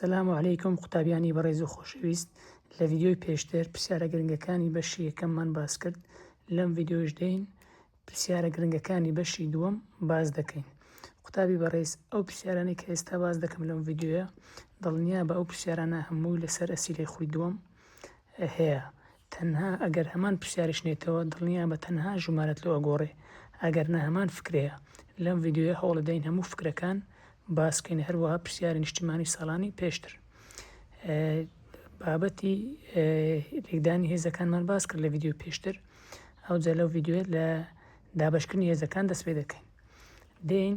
سلام علیکم قوتابیانی بەڕێز و خۆشەویست لە ڤیدیۆی پێشتر پرسیارە گرنگەکانی بەشی یەکەممان باس کرد لەم ڤیدیۆش دێین پرسیارە گرنگەکانی بەشی دووەم باس دەکەین قوتابی بەڕێز ئەو پرسیارانەی کە ئێستا باس دەکەم لەم ڤیدیۆیە دڵنیا بە ئەو پرسیارانە هەمووی لەسەر ئەسیلەی خولی دووەم هەیە تەنها ئەگەر هەمان پرسیاریش نێتەوە دڵنیا بە تەنها ژمارەت لۆ ئەگۆڕێ ئەگەر نا هەمان فکرەیە لەم ڤیدیۆیە هەوڵەدەین هەموو فکرەکان باس کەین هەروەها پرسیاری نیشتیمانی ساڵانی پێشتر بابەتی لێکدانی هێزەکانمان باس کرد لە ڤیدیۆی پێشتر ئەوجا لەو ڤیدیۆیە لە دابەشکردنی هێزەکان دەست پێ دەکەین دێین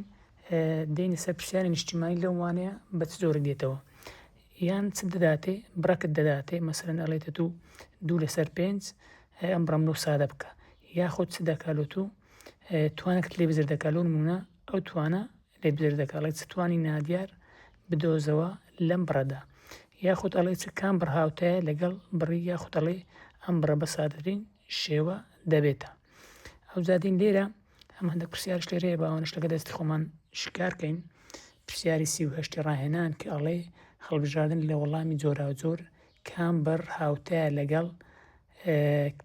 دێینە سەر پرسیاری نیشتیمانی لەو وانەیە بە چ جۆرێک دێتەوە یان چ دەداتێ بڕەکت دەداتێ مەسەلەن ئەڵێتە تو دوو لەسەر پێنج ئەم بڕەم لۆ سادە بکە یاخود چ دەکا لۆ تو توانەکت لێ بزر دەکا لۆ نمونە ئەو توانە لێ بزر دەکا ئەڵێ چ توانی نادیار بدۆزەوە لەم بڕەدا یاخود ئەڵێ چ کام بڕ هاوتایە لەگەڵ بڕی یاخود ئەڵێ ئەم بڕە بە سادەترین شێوە دەبێتە ئەوجا دین لێرە ئەم هەندێک پرسیارش لێرەیە با ئەوانەش لەگە دەستی خۆمان شکار کەین پرسیاری 38 ڕاهێنان کە ئەڵێ هەڵبژاردن لە وەڵامی جۆراوجۆر کام بڕ هاوتایە لەگەڵ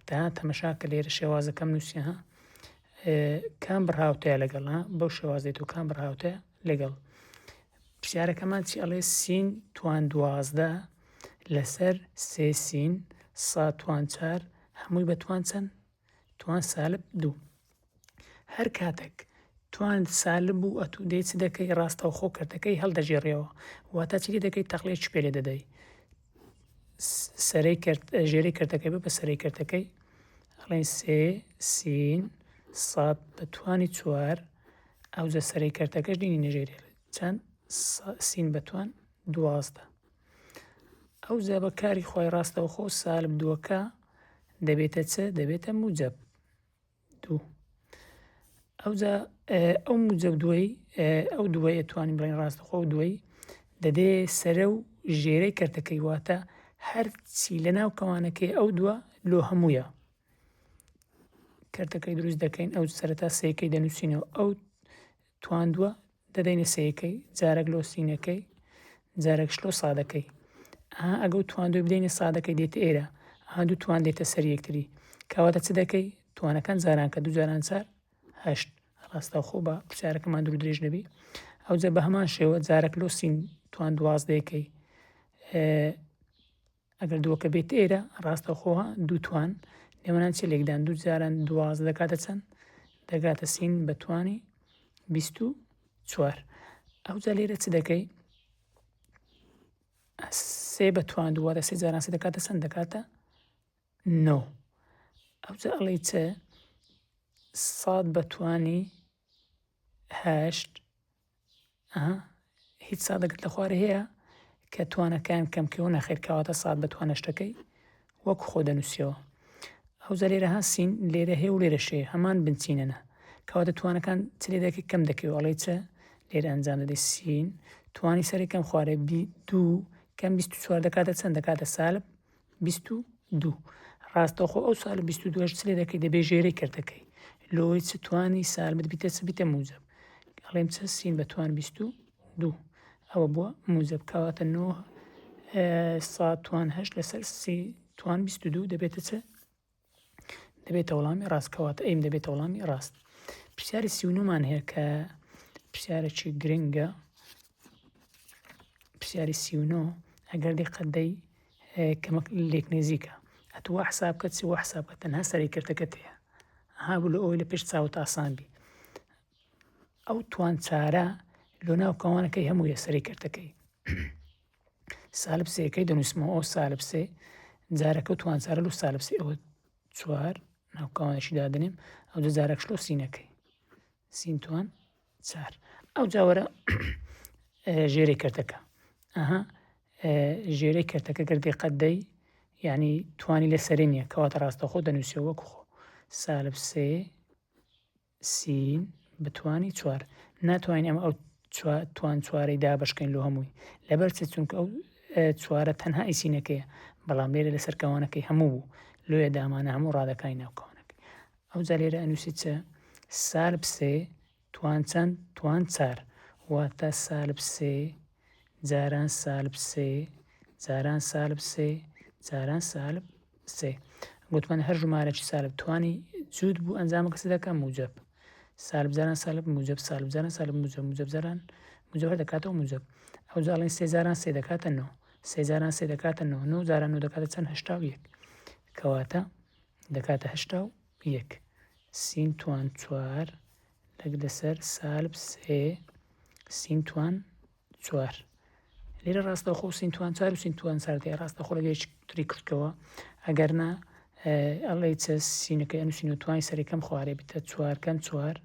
تا تەمەشا کە لێرە شێوازەکەم نووسیە ها کام بڕ هاوتایە لەگەڵ ها بەو شێوازێت و کام بڕ هاوتایە لەگەڵ پرسیارەکەمان چی ئەڵێ سین توان 12 لەسەر سێ سین سا توان چار هەمووی بە توان چەند توان سالب دوو هەر کاتێک توان سالب بوو ئەتوو دێ چ دەکەی ڕاستەوخۆ کەرتەکەی هەڵدەژێڕیەوە واتە چی لێ دەکەی تەقلێکی پێ لێ دەدەی سەرەی کرد ژێرەی کەرتەکەی بە سەرەی کەرتەکەی ئەڵێن سێ سین ساد بە توانی چوار ئەوجە سەرەی کەرتەکەش دینی نەژێرێ چەند سین بە توان 12 ئەوجا بە کاری خۆی ڕاستەوخۆ سالب دووەکە دەبێتە چ؟ دەبێتە موجەب دوو. ئەوجا ئەو موجەب دووەی ئەو دووەی ئەتوانین بڵێین ڕاستەخۆ ئەو دووەی دەدێ سەرە و ژێرەی کەرتەکەی واتە هەرچی لە ناو کەوانەکەی ئەو دووە لۆ هەموویە کەرتەکەی دروست دەکەین ئەو سەرەتا سێکەی دەنووسینەوە ئەو تواندوە دەدەینە سێیەکەی جارەک لۆ سینەکەی جارەکش لۆ سادەکەی ئەها ئەگەو تواندوی بدەینە سادەکەی دێتە ئێرە ئەها دوو توان دێتە سەر یەکتری کەواتە چ دەکەی توانەکان جاران کە دوو جاران چار هەشت ڕاستەوخۆ بە پرسیارەکەمان دوور درێژ نەبی ئەوجا بە هەمان شێوە جارەک لۆ سین توان دوازدەیەکەی ئەگەر دووەکە بێتە ئێرە ڕاستەوخۆ دوو توان نێوانان چی لێکدان دوو جاران 12 دەکاتە چەند دەگاتە سین بە توانی 24 ئەوجا لێرە چ دەکەی سێ بە توان دووارە سێ جاران سێ دەکاتە چەند دەکاتە نۆ ئەوجا ئەڵێ چ ساد بە توانی هەشت ئەها هیچ سادەکت لە خوارێ هەیە کە توانەکان کەم کەوە نەخێر کەواتە ساد بە توانە شتەکەی وەک خۆ دەنووسیەوە ئەوجا لێرە ها سین لێرە هەیە و لێرە شێ هەمان بنچینەنە کەواتە توانەکان چ لێ دەکەی کەم دەکەی ئەڵێ چ لێرە ئەنجام دەدەی سین توانی سەری کەم خوارێ بی دوو کەم 24 دەکاتە چەند دەکاتە سالب 22 ڕاستەوخۆ ئەو سالب 22 چ لێ دەکەی دەبێ ژێرەی کردەکەی لۆی چ توانی سالبت بیتە چ بیتە موجب ئەڵێم چ سین بە توان 22 ئەوە بووە موجب کەواتە نۆ سا توان هەشت لەسەر سی توان 22 دەبێتە چ دەبێتە وەڵامی ڕاست کەواتە ئەیم دەبێتە وەڵامی ڕاست پرسیاری سیونومان هەیە کە پرسیارێکی گرنگە پرسیاری 39 ئەگەر دیقەت دەی کەمەک لێک نزیکە ئەتوو وا حساب کە چی وا حساب کە تەنها سەری کردەکەت هەیە ها بوو لە ئەوەی لە پێش چاوت ئاسان بی ئەو توان چارە لۆ ناو کەوانەکەی هەموو یە سەری کردەکەی سالب سێەکەی دەنووسمەوە ئەو سالب سێ جارەکە و توان چارە لۆ سالب سێ ئەوە چوار ناو کەوانەشی دادنێم ئەو جارەکش لۆ سینەکەی سین توان چار ئەو جاوەرە ژێرەی کەرتەکە ئەها ژێرەی کەرتەکە گەر دیقەت دەی یعنی توانی لە سەرێ نییە کەواتە ڕاستەخۆ دەنووسێ وەکو خۆ سالب سێ سین بتوانی چوار ناتوانین ئەمە ئەو توان چوارەی دابشکەین لۆ هەمووی لەبەر چ چونکە ئەو چوارە تەنها ئیسینەکەیە بەڵام لێرە لەسەر کەوانەکەی هەموو بوو لۆیە دامانە هەموو ڕادەکانی ناو کەوانەکەی ئەوجا لێرە ئەنووسی چ سالب سێ توان چەند؟ توان چار. واتە سالب سێ. جاران سالب سێ جاران سالب سێ جاران سالب سێ. گوتمان هەر ژمارەکی سالب توانی جووت بوو ئەنجامەکە چ دەکا؟ موجەب. سالب جاران سالب موجەب سالب جاران سالب موجەب موجەب جاران موجەب هەر دەکاتەوە موجەب. ئەوجا ئەڵێن سێ جاران سێ دەکاتە نۆ. سێ جاران سێ دەکاتە نۆ. نۆ جاران نۆ دەکاتە چەند؟ 81. کەواتە دەکاتە 81. سین توان چوار لەک لەسەر سالب سێ سین توان چوار لێرە ڕاستەوخۆ سین توان چوار و سین توان چوار دێ ڕاستەخۆ لەگەی تری کردکەوە ئەگەر نا ئەڵێ چ سینەکەی ئەنووسین و توانی سەرەکەم خوارێ بیتە چوار کەم چوار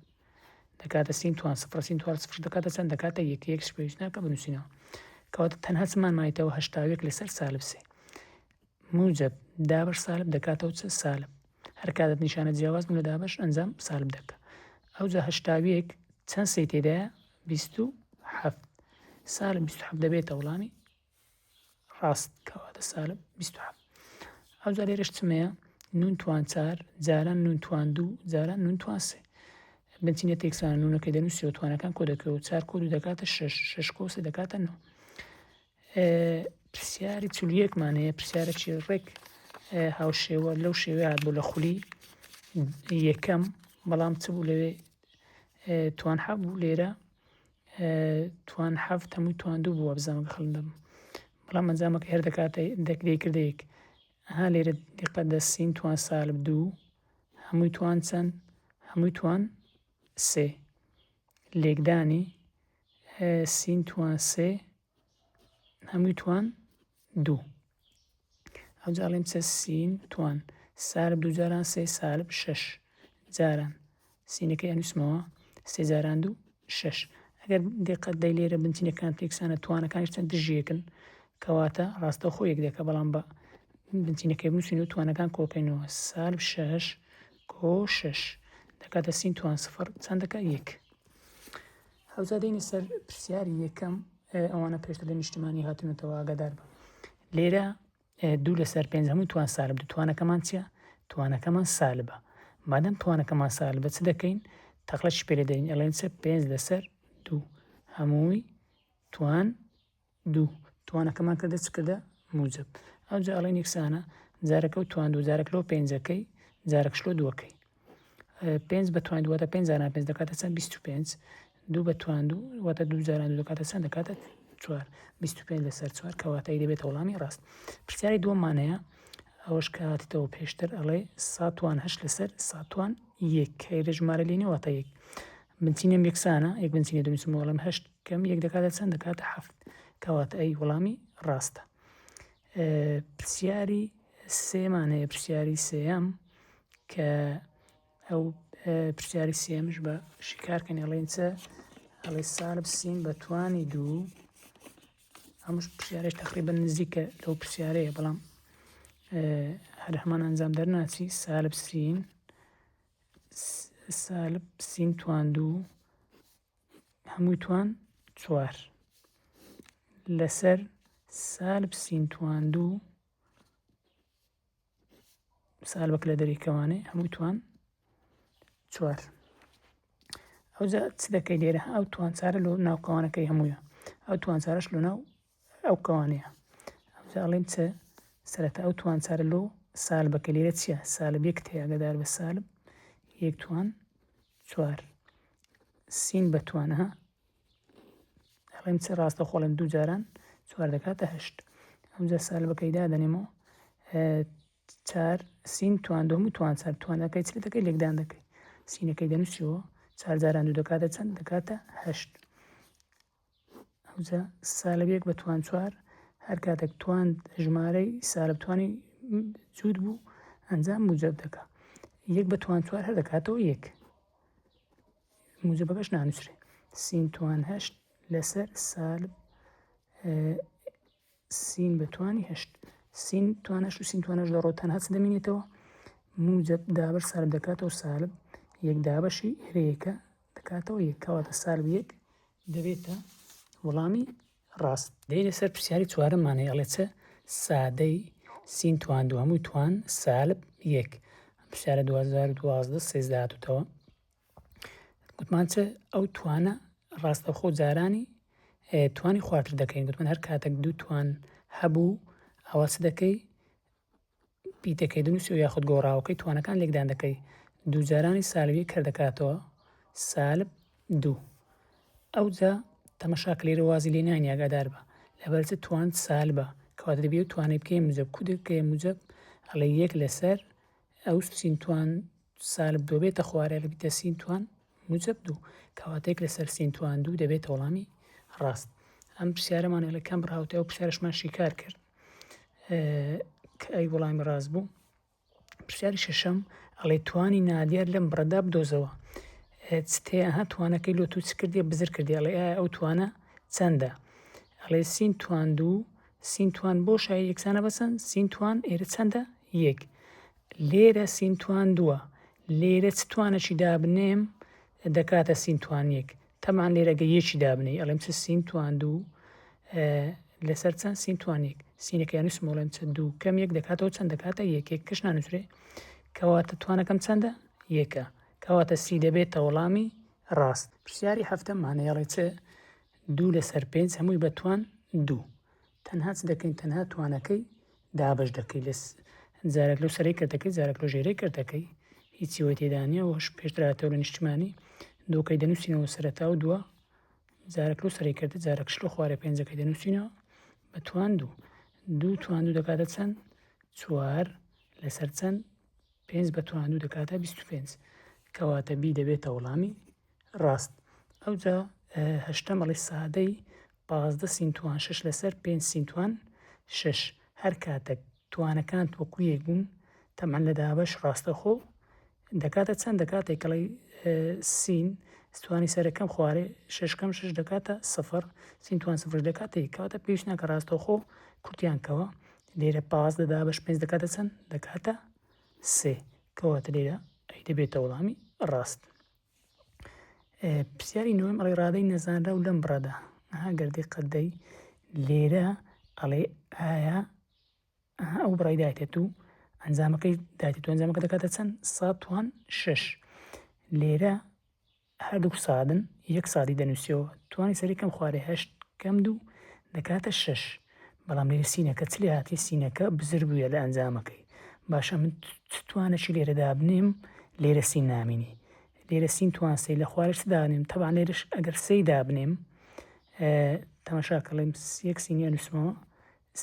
دەکاتە سین توان سفر سین توان سفر دەکاتە چەند دەکاتە یەک یەک پێویست ناکە بنووسینەوە کەواتە تەنها چمان مایتەوە 81 لەسەر سالب سێ موجب دابەش سالب دەکاتەوە چ سالب هەر کاتت نیشانە جیاواز بوون لە دابەش ئەنجام سالب دەکە ئەوجا 81 چەند سێی تێدایە 27 سالب 27 دەبێتە وەڵامی ڕاست کەواتە سالب 27 ئەوجا لێرەش چمەیە نون توان چار جاران نون توان دوو جاران نون توان سێ بنچینە تێکسانە نونەکەی دەنووسیەوە توانەکان کۆ دەکەوە چار کۆ دوو دەکاتە شەش شەش کۆ سێ دەکاتە نۆ پرسیاری 41مان هەیە پرسیارێکی ڕێک هاوشێوە لەو شێوەیە هات بوو لە خولی یەکەم بەڵام چ بوو لەوێ توان حەبوو لێرە توان حەفت هەمووی توان دوو بووە بزانم خەڵم دەم بەڵام ئەنجامەکە هەر دەکاتە دەکرێ کردە یەک ها لێرە دیقەت دە سین توان سالب دوو هەمووی توان چەند هەمووی توان سێ لێکدانی سین توان سێ هەمووی توان دوو ئەوجا ئەڵێم چە سین توان سالب دوو جاران سێ سالب شەش جاران سینەکەی ئەنووسمەوە سێ جاران دوو شەش ئەگەر دقت دەی لێرە بنچینەکان تێکسانە توانەکانیش چەند دژیەکن کەواتە ڕاستەوخۆ یەک دەکە بەڵام بە بنچینەکەی بنووسین و توانەکان کۆکەینەوە سالب شەش کۆ شەش دەکاتە سین توان سفر چەند دەکات یەک ئەوجا دێینە سەر پرسیاری یەکەم ئەوانە پێشتر لە نیشتمانی هاتوونەتەوە ئاگادار بە لێرە دوو لەسەر پێنج هەموو توان سالب دوو توانەکەمان چییە توانەکەمان سالبە مادەم توانەکەمان سالبە چ دەکەین تەقلەش پێ دەین ئەڵێن چ پێنج لەسەر دوو هەمووی توان دوو توانەکەمان کردە چ کردە موجب ئەوجا ئەڵێن یەکسانە جارەکە و توان دوو جارەک لۆ پێنجەکەی جارەکش لۆ دووەکەی پێنج بە توان دووەتە پێنج جاران پێنج دەکاتە چەند 25 دوو بە توان دوو واتە دوو جاران دوو دەکاتە چەند دەکاتە چوار 25 لەسەر چوار کەواتە ی دەبێتە وەڵامی ڕاست پرسیاری دووەممان هەیە ئەوەش کە هاتیتەوە پێشتر ئەڵێ ساتوان هەشت لەسەر ساتوان یەک هەیە ژمارە لێنی واتە یەک بنچینەم یەکسانە یەک بنچینە دەنووسم وەڵام هەشت کەم یەک دەکاتە چەند دەکاتە حەفت کەواتە ئەی وەڵامی ڕاستە پرسیاری سێمان هەیە پرسیاری سێیەم کە ئەو پرسیاری سێمش بە شیکارکەن ئەڵێن چە ئەڵێ سالب سین بە توانی دوو ئەمش پرسیارێک تقریبا نزیکە لەو پرسیارەیە بەڵام هەر هەمان ئەنجام دەرناچی سالب سین سالب سین توان دوو هەمووی توان چوار لەسەر سالب سین توان دوو سالبەکە لە دەری کەوانێ هەمووی توان چوار ئەوجا چ دەکەی لێرە ئەو توان چارە لۆ ناو کەوانەکەی هەموویە ئەو توان چارەش لۆ ناو ئەو کەوانەیە ئەوجا ئەڵێن چ سەرەتا ئەو توان چارە لۆ سالبەکە لێرە چییە سالب یەک تێ ئاگادار بە سالب یەک توان چوار سین بە توانە ئەڵێم چ ڕاستە خۆڵێم دوو جاران چوار دەکاتە هەشت ئەمجا سالبەکەی دادەنێمەوە چار سین توان دوو هەموو توان چار توانەکەی چ دەکەی لێکدان دەکەی سینەکەی دەنووسیەوە چار جاران دوو دەکاتە چەند دەکاتە هەشت ئەوجا سالب یەک بە توان چوار هەر کاتێک توان ژمارەی سالب توانی جووت بوو ئەنجام موجب دەکا یەک بە توان چوار هەر دەکاتەوە یەک موجبەکەش نانووسرێ سین توان هەشت لەسەر سالب سین بە توانی هەشت سین توان هەشت و سین توان هەشت دەڕۆ تەنها چ دەمینێتەوە موجب دابەش سالب دەکاتەوە سالب یەک دابەشی هەرەیەکە دەکاتەوە یەک کەواتە سالب یەک دەبێتە وەڵامی ڕاست. دێینە سەر پرسیاری چوارەممان هەیە ئەڵێ چ سادەی سین توان دوو هەمووی توان سالب یەک ئەم پرسیارە 2012 سێزدە هاتوتەوە گوتمان چ ئەو توانە ڕاستەوخۆ جارانی. توانی خوارتر دەکەین گوتمان هەر کاتێک دوو توان هەبوو ئەوە چ دەکەی پیتەکەی دەنووسی و یاخود گۆڕاوەکەی توانەکان لێکدان دەکەی دووجارانی سالب یەک کەر دەکاتەوە سالب دوو ئەوجا تەمەشا کە لێرە وازی لێ نانی ئاگادار بە لەبەر چ توان سالبە کەواتە دەبێ ئەو توانەی بکەی موجەب کو دەکەی موجەب ئەڵێ یەک لەسەر ئەو سین توان سالب دوو بێتە خوارێ لە بیتە سین توان موجەب دوو کەواتە یەک لەسەر سین توان دوو دەبێتە وەڵامی ڕاست ئەم پرسیارەمان لە کەم ڕاوتە ئەو پرسیارشمان شیکار کرد کە ئەی وەڵامی ڕاست بوو پرسیاری شەشەم ئەڵێ توانی نادیار لەم بڕەدا بدۆزەوە چ تێ ئەها توانەکەی لۆ تو چ کردیە بزر کردی ئەڵێ ئایا ئەو توانە چەندە ئەڵێ سین توان دوو سین توان بۆ شای یەکسانە بەچەند سین توان ئێرە چەندە یەک لێرە سین توان دووە لێرە چ توانەکی دابنێم دەکاتە سین توان یەک تەبعەن لێرە گەر یەکی دابنێی ئەڵێم چ سین توان دوو لەسەر چەند سین توان یەک سینەکە یانوسم ئەڵێم چ دوو کەم یەک دەکاتەوە چەند دەکاتە یەک یەک کەش نانوسرێ کەواتە توانەکەم چەندە یەکە کەواتە سی دەبێتە وەڵامی ڕاست پرسیاری هەفتەم مانەیەڵێ چ دوو لەسەر پێنج هەمووی بە توان دوو تەنها چ دەکەین تەنها توانەکەی دابەش دەکەی لە جارێک لەو سەرەی کردەکەی جارێک لەو ژێرەی کردەکەی هیچی وەی تێدا نییە وەش پێشتر هاتەوە لە نیشتمانی دووکەی دەنووسینەوە سەرەتا و دووە جارێک لەو سەرەی کردە جارێک شلۆ خوارێ پێنجەکەی دەنووسینەوە بە توان دوو دوو توان دوو دەکاتە چەند چوار لەسەر چەند پێنج بە توان دوو دەکاتە 25 کەواتە بی دەبێتە وەڵامی ڕاست ئەوجا هەشتەم ئەڵێ سادەی 15 سین توان شش لەسەر پێنج سین توان شش هەر کاتێک توانەکان وەکو یەک بوون تەمان لە دابەش ڕاستەخۆ دەکاتە چەند دەکاتە کەڵی سین توانی سەرەکەم خوارێ شش کەم شش دەکاتە سفر سین توان سفر دەکاتە کەواتە پێویست ناکە ڕاستەخۆ کورتیان کەوە لێرە 15 دابەش پێنج دەکاتە چەند دەکاتە سێ کەواتە لێرە ئەی دەبێتە وەڵامی ڕاست پرسیاری نۆیەم ئەڵێ ڕادەی نەزانراو لەم بڕەدا ئەها گەر دیقەت دەی لێرە ئەڵێ ئایا ئەو بڕای دایتێت و ئەنجامەکەی دایتێت و ئەنجامەکە دەکاتە چەند سا توان شش لێرە هەردوو سادن یەک سادی دەنووسیەوە توانی سەری کەم خوارێ هەشت کەم دوو دەکاتە شش بەڵام لێرە سینەکە چ لێ هاتیە سینەکە بزر بوویە لە ئەنجامەکەی باشە من چ توانەکی لێرە دابنێم لێرە سین نامینی لێرە سین توان سێ لە خوارش چ دانێم تەبان لێرش ئەگەر سێی دابنێم تەماشا کەڵێم یەک سینی ئەنووسمەوە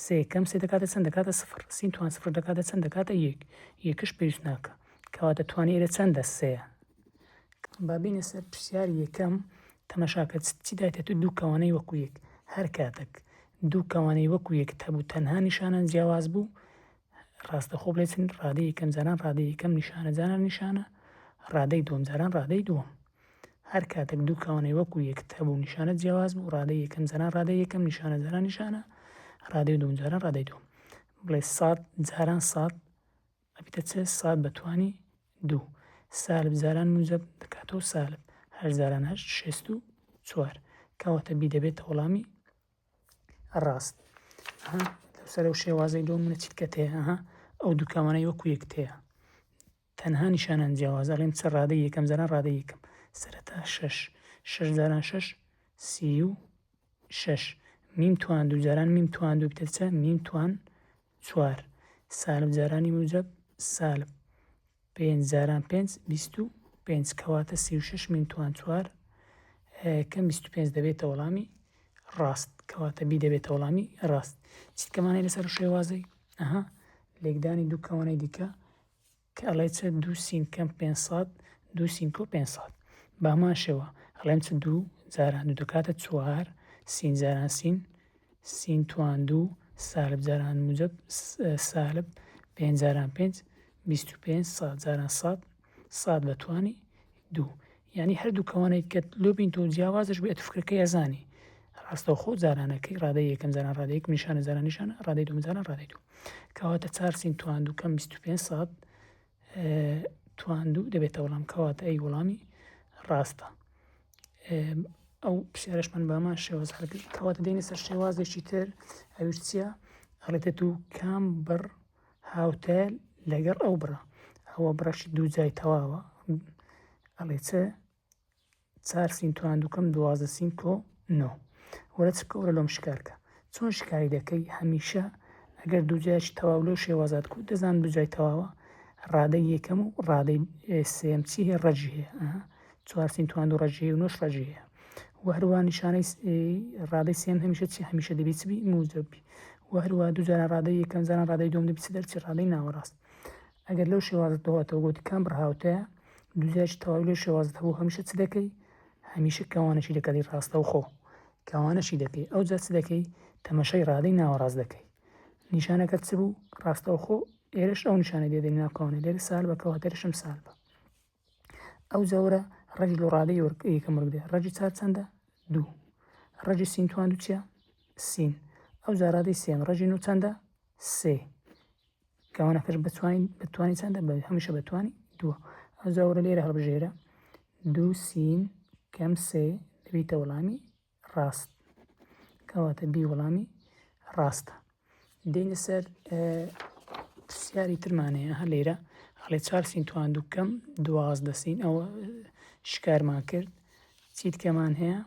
سێ کەم سێ دەکاتە چەند دەکاتە سفر سین توان سفر دەکاتە چەند دەکاتە یەک یەکش پێویست ناکە کەواتە توانی ئێرە چەندە سێیە با بینە سەر پرسیاری یەکەم تەمەشاکە چی دایتە تو دوو کەوانەی وەکو یەک هەر کاتێک دوو کەوانەی وەکو یەک هەبوو تەنها نیشانان جیاواز بوو ڕاستەخۆ بڵێ چن ڕادەی یەکەم جاران ڕادەی یەکەم نیشانە جاران نیشانە ڕادەی دووەم جاران ڕادەی دووەم هەر کاتێک دوو کەوانەی وەکو یەک هەبوو نیشانە جیاواز بوو ڕادەی یەکەم جاران ڕادەی یەکەم نیشانە جاران نیشانە ڕادەی دووەم جاران ڕادەی دووەم بڵێ سات جاران سات ئەبیتە چ سات بە توانی دوو سالب جاران موجەب دەکاتەوە سالب هەشت جاران هەشت 64 کەواتە بی دەبێتە وەڵامی ڕاست ئەها لەو سەر و شێوازەی لۆ منە چیتکە تێ ئەها ئەو دووکەوانەی وەکو یەک تێیە تەنها نیشانان جیاوازە ئەڵێم چ ڕادەی یەکەم جاران ڕادەی یەکەم سەرەتا شەش شەش جاران شەش 36 میم توان دوو جاران میم توان دوو بتە چە میم توان چوار سالب جارانی موجەب سالب پێنج جاران پێنج 25 کەواتە 36 میم توان چوار کەم 25 دەبێتە وەڵامی ڕاست کەواتە بی دەبێتە وەڵامی ڕاست چیت کەمانەی لەسەر شێوازەی ئەها لێکدانی دوو کەوانەی دیکە کە ئەڵێ چ دوو سین کەم پێنج سەد دوو سین کۆ پێنج سەد بە هەمان شێوە ئەڵێم چ دوو جاران دوو دەکاتە چوار سین جاران سین سین توان دوو سالب جاران موجب سالب پێنج جاران پێنج 25 ساد جاران ساد ساد بە توانی دوو یعنی هەردوو کەوانەی کە لۆ بین تۆ جیاوازش بێت فکرەکەی ئەزانی ڕاستەوخۆ جارانەکەی ڕادەی یەکەم جاران ڕادەی یەکەم نیشانە جاران نیشانە ڕادەی دووەم جاران ڕادەی دووەم کەواتە چار سین توان دوو کەم 25 سات توان دوو دەبێتە وەڵام کەواتە ئەی وەڵامی ڕاستە ئەو پرسیارشمان بامان شێواز هەڵگرت کەواتە دێنە سەر شێوازێکی تر ئەوش چییە ئەڵێتە تو کام بڕ هاوتە لەگەڵ ئەو بڕە ئەوە بڕەشی دوو جای تەواوە ئەڵێ چ چار سین توان دوو کەم 12 سین کۆ نۆ. وەرە چ بکە وەرە لۆم شکار کە. چۆن شکاری دەکەی هەمیشە ئەگەر دووجایەکی تەواو لەو شێوازات کو دەزان دووجای تەواوە ڕادەی یەکەم و ڕادەی سێم چی هەیە ڕەجی هەیە چوار سین تواند و ڕەجی هەیە و نۆش ڕەجی هەیە و هەروە نیشانەی ڕادەی سێم هەمیشە چی هەمیشە دەبی چ بی موجب بی و هەروە دوو جاران ڕادەی یەکەم جاران ڕادەی دووەم دەبی چ دەرچی ڕادەی ناوەڕاست ئەگەر لەو شێوازە دەواتەوە گوتی کام بڕهاوتەیە دووجایەکی تەواوی لەو شێوازت هەبوو هەمیشە چ دەکەی هەمیشە کەوانەشی دەکەی ڕاستەوخۆ کەوانەشی دەکەی ئەوجا چ دەکەی تەمەشای ڕادەی ناوەڕاست دەکەی نیشانەکە چ بوو ڕاستەوخۆ ئێرەش ئەو نیشانە دێدەی ناو کەوانە لێرە سالبە کەواتە لێرەشم سالبە ئەو جەورە ڕەجی لۆ ڕادەی یەکەم وەرگرە ڕەجی چار چەندە دوو ڕەجی سین توان دوو چیە سین ئەو جا ڕادەی سێم ڕەجی نۆ چەندە سێ کەوانەکەش بەتوانین بەتوانی چەندە بە هەمیشە بەتوانی دووە ئەو جاورە لێرە هەڵبژێرە دوو سین کەم سێ دەبیتە وەڵامی ڕاست کەواتە بی وەڵامی ڕاستە دێنە سەر پرسیاری ترمان هەیە هەر لێرە ئەڵێ چوار سین تواندوو کەم 12 سین ئەوە شکارمان کرد چیتکەمان هەیە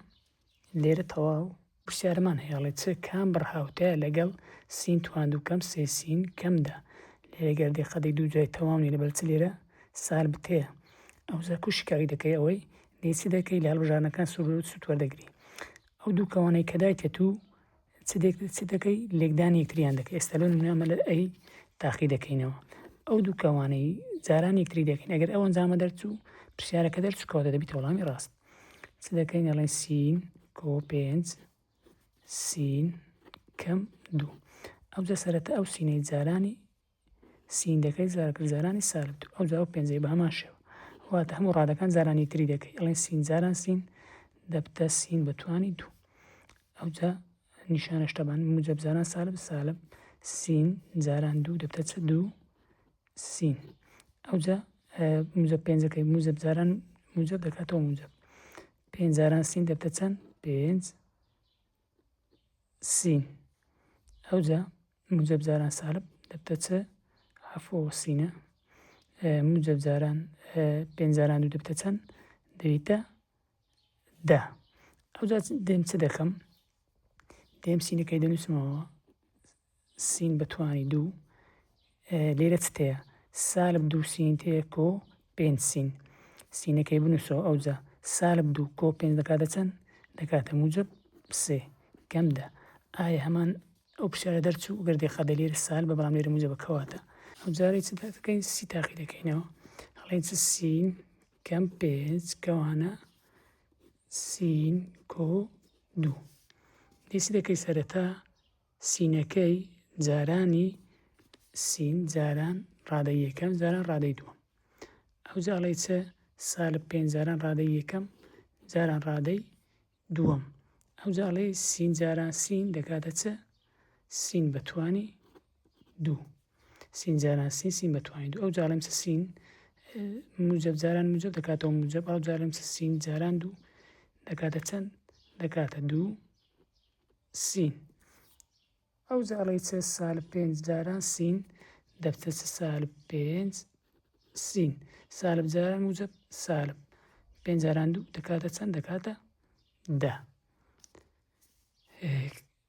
لێرە تەواو پرسیارمان هەیە ئەڵێ چ کام بڕ هاوتایە لەگەڵ سین تواندوو کەم سێ سین کەم دە لێرە گەر دقەتێک دوو جای تەواو نیە لەبەر چ لێرە سال بتەیە ئەوجا کو شیکاری دەکەی ئەوەی دێی چ دەکەی لە هەڵبژاردنەکان سوود سوود وەردەگری ئەو دوو کەوانەی کە دایتە تو چ دێک چ دەکەی لێکدانی یەکتریان دەکەی ئێستا لۆ نمونە ئەمە لە ئەی تاقی دەکەینەوە ئەو دوو کەوانەی جاران یەکتری دەکەین ئەگەر ئەو ئەنجامە دەرچوو پرسیارەکە دەرچوو کەواتە دەبیتە وەڵامی ڕاست چ دەکەین ئەڵێن سین کۆ پێنج سین کەم دوو ئەوجا سەرەتا ئەو سینەی جارانی سین دەکەی زارکرد جارانی سالب دوو ئەوجا ئەو پێنجەی بە هەمان شێوە واتە هەموو ڕادەکان جارانی تری دەکەی ئەڵێن سین جاران سین دەبتە سین بە توانی دوو ئەوجا نیشانەش تەبان موجب جاران سالب سالب سین جاران دوو دەبتە چ دوو سین ئەوجا موجب پێنجەکەی موجب جاران موجب دەکاتەوە موجب پێنج جاران سین دەبتە چەند پێنج سین ئەوجا موجب جاران سالب دەبتە چ عەفو سینە موجب جاران پێنج جاران دوو دەبتە چەند دەبیتە دە ئەوجا دێم چ دەکەم دێم سینەکەی دەنووسمەوە سین بە توانی دوو لێرە چ تەیە سالب دوو سین تەیە کۆ پێنج سین سینەکەی بنووسەوە ئەوجا سالب دوو کۆ پێنج دەکاتە چەند دەکاتە موجب سێ کەم دە ئایا هەمان ئەو پرسیارە دەرچوو گەر دقەت لێرە سالبە بەڵام لێرە موجبە کەواتە ئەو جارەی چ دەکەین سی تاقی دەکەینەوە ئەڵێن چ سین کەم پێنج کەوانە سین کۆ دوو دێ چی دەکەی سەرەتا سینەکەی جارانی سین جاران ڕادەی یەکەم جاران ڕادەی دووەم ئەوجا ئەڵێی چ سالب پێنج جاران ڕادەی یەکەم جاران ڕادەی دووەم ئەوجا ئەڵێی سین جاران سین دەکاتە چ سین بە توانی دوو سین جاران سین سین بە توانی دوو ئەو جاڵێم چ سین موجب جاران موجب دەکاتەوە موجب ئەو جارم چ سین جاران دوو دەکاتە چەند دەکاتە دوو سین ئەوجا ئەڵێی چ سالب پێنج جاران سین دەبتە چ سالب پێنج سین سالب جاران موجب سالب پێنج جاران دوو دەکاتە چەند دەکاتە دە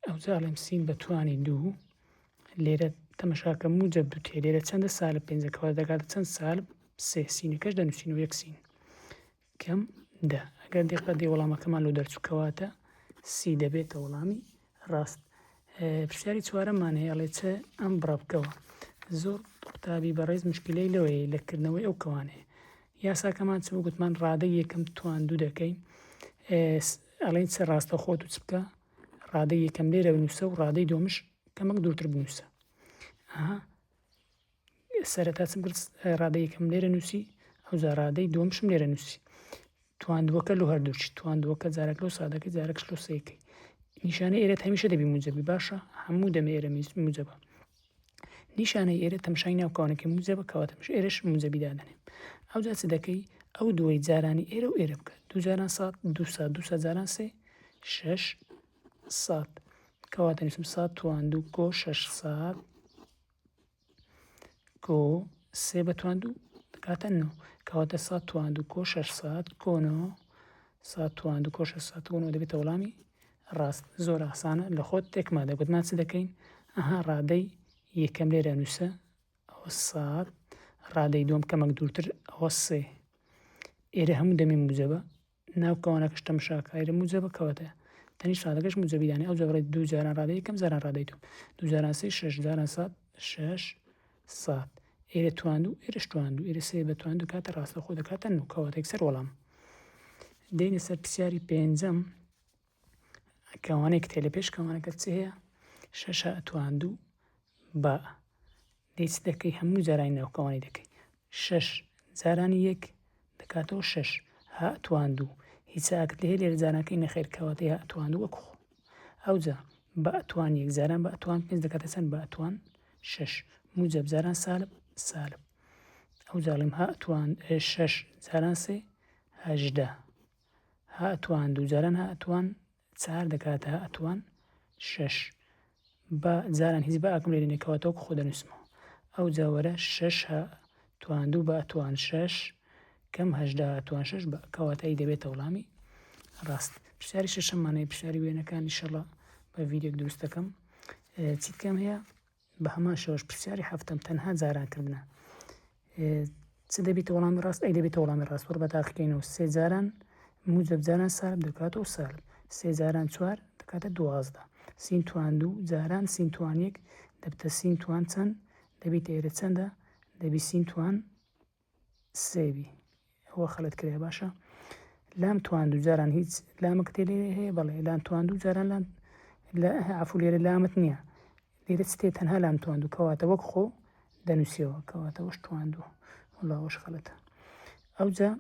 ئەوجا ئەڵێم سین بە توانی دوو لێرە تەمەشاکە موجب دوو تێ لێرە چەندە سالب پێنجەکەەوە دەکاتە چەند سالب سێ سینەکەش دەنووسین و یەک سین کەم دە ئەگەر دیقەت دەی وەڵامەکەمان لۆ دەرچوو کەواتە سی دەبێتە وەڵامی ڕاست. پرسیاری چوارەممان هەیە ئەڵێ چ ئەم بڕە بکەوە زۆر قوتابی بەڕێز مشکلەی لەوەیە لە کردنەوەی ئەو کەوانەیە یاساکەمان چ بوو گوتمان ڕادەی یەکەم تواندوو دەکەین ئەڵێن چ ڕاستە خۆت و چ بکە ڕادەی یەکەم لێرە بنووسە و ڕادەی دۆمش کەمەک دوورتر بنووسە ئەها سەرەتا چم کرد ڕادەی یەکەم لێرە نووسی ئەوجا ڕادەی دووەمشم لێرە نووسی تواندووەکە لۆ هەردووکی تواندووەکە جارێک لۆ سادەکەی جارێکش لۆ سێکەی نیشانەی ئێرەت هەمیشە دەبی موجەبی باشە هەموو دەمێ ئێرە موجەبە نیشانەی ئێرە تەمشای ناو کەوانەکەی موجەبە کەواتە مش ئێرەش موجەبی دادەنێم ئەوجا چ دەکەی ئەو دووەی جارانی ئێرە و ئێرە بکە دوو جاران سات دوو سات دوو سات جاران سێ شەش سات کەواتە نووسم سات تواندوو کۆ شەش سات کۆ سێ بە توان دوو دەکاتە نۆ کەواتە سات توان دوو کۆ شەش سات کۆ نۆ سات توان دوو کۆ شەش سات کۆ نۆ دەبێتە وەڵامی ڕاست زۆر ئاسانە لە خۆت تێکما دەگوتمان چ دەکەین ئەها ڕادەی یەکەم لێرە نووسە ئەوە سات ڕادەی دووەم کەمەک دوورتر ئەوە سێ ئێرە هەموو دەمی موجەبە ناو کەوانەکەش تەمشاکە ئێرە موجەبە کەواتە تەنیشت ڕادەکەش موجەبی دانێ ئەو جەبڕی دوو جاران ڕادەی یەکەم جاران ڕادەی دووەم دوو جاران سێ شەش جاران سات شەش سات ئێرە تواند و ئێرەش تواند و ئێرە سێ بە تواند و کاتە ڕاستەوخۆ دەکاتە نۆ کەواتە یەکسەر وەڵام دێینە سەر پرسیاری پێنجەم کەوانەیەک تێ لە پێش کەوانەکە چ هەیە شەشە تواند و بە دەی چ دەکەی هەموو جارانی ناو کەوانەی دەکەی شەش جارانی یەک دەکاتەوە شەش ها تواند و هیچ ئاکت لێ لێرە جارانکەی نەخێر کەواتە ها تواند و وەک خۆ ئەوجا بە توان یەک جاران بە توان پێنج دەکاتە چەند بە توان شەش موجب جاران سالب سالب ئەو جاڵیم ها توان شەش جاران سێ 18 ها توان دوو جاران ها توان چار دەکاتە ها توان شەش بە جاران هیچ بە ئاکم لێرە نیە کەواتە وەکو خۆ دەنووسمەوە ئەو جا وەرە شەش ها توان دوو بە توان شەش کەم 18 ها توان شەش بە کەواتە ئی دەبێتە وەڵامی ڕاست پرسیاری شەشەممان هەیە پرسیاری وێنەکان ئیشەڵا بە ڤیدیۆک دروست دەکەم چیت کەم هەیە بە هەمان شێوەش پرسیاری حەفتەم تەنها جاران کردنە چ دەبیتە وەڵامی ڕاست ئەی دەبێتە وەڵامی ڕاست وەڕ بە تاقیکەینەوە سێ جاران موجب جاران سالب دەکاتەوە سالب سێ جاران چوار دەکاتە 12 سین توان دوو جاران سین توان یەک دەبتە سین توان چەند دەبیتە ئێرە چەندە دەبی سین توان سێ بی ئەوە خەلت کرایە باشە لام توان دوو جاران هیچ لامەکە تێ لێرە هەیە بەڵێ لام توان دوو جاران لام لە عفو لێرە لامت نییە لێرە چ تێ تەنها لام توان دوو کەواتە وەک خۆ دەنووسیەوە کەواتە وەش توان دوو وەڵا وەش خەلەتە ئەوجا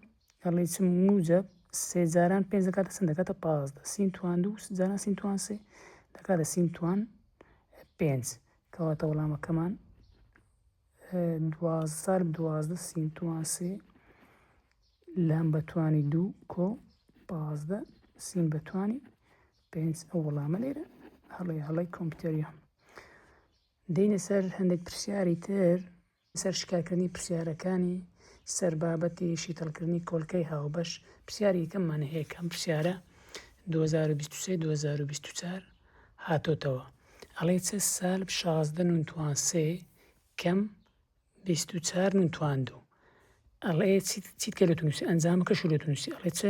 ئەڵێ چ موجب سێ جاران پێنج دەکاتە چەند دەکاتە 15 سین توان دوو جاران سین توان سێ دەکاتە سین توان پێنج کەواتە وەڵامەکەمان 12 سالب 12 سین توان سێ لام بە توانی دوو کۆ 15 سین بە توانی پێنج ئەو وەڵامە لێرە هەڵەی هەڵەی کۆمپیوتەریە دێینە سەر هەندێک پرسیاری تر سەر شکارکردنی پرسیارەکانی سەر بابەتی شیتەڵکردنی کۆلکەی هاوبەش پرسیاری یەکەممان هەیە کەم پرسیارە 2023 2024 هاتۆتەوە ئەڵێ چ سالب 16 نون توان سێ کەم 24 نون توان دوو ئەڵێ چیت کە لە تونسی ئەنجامەکەش لە تونسی ئەڵێ چ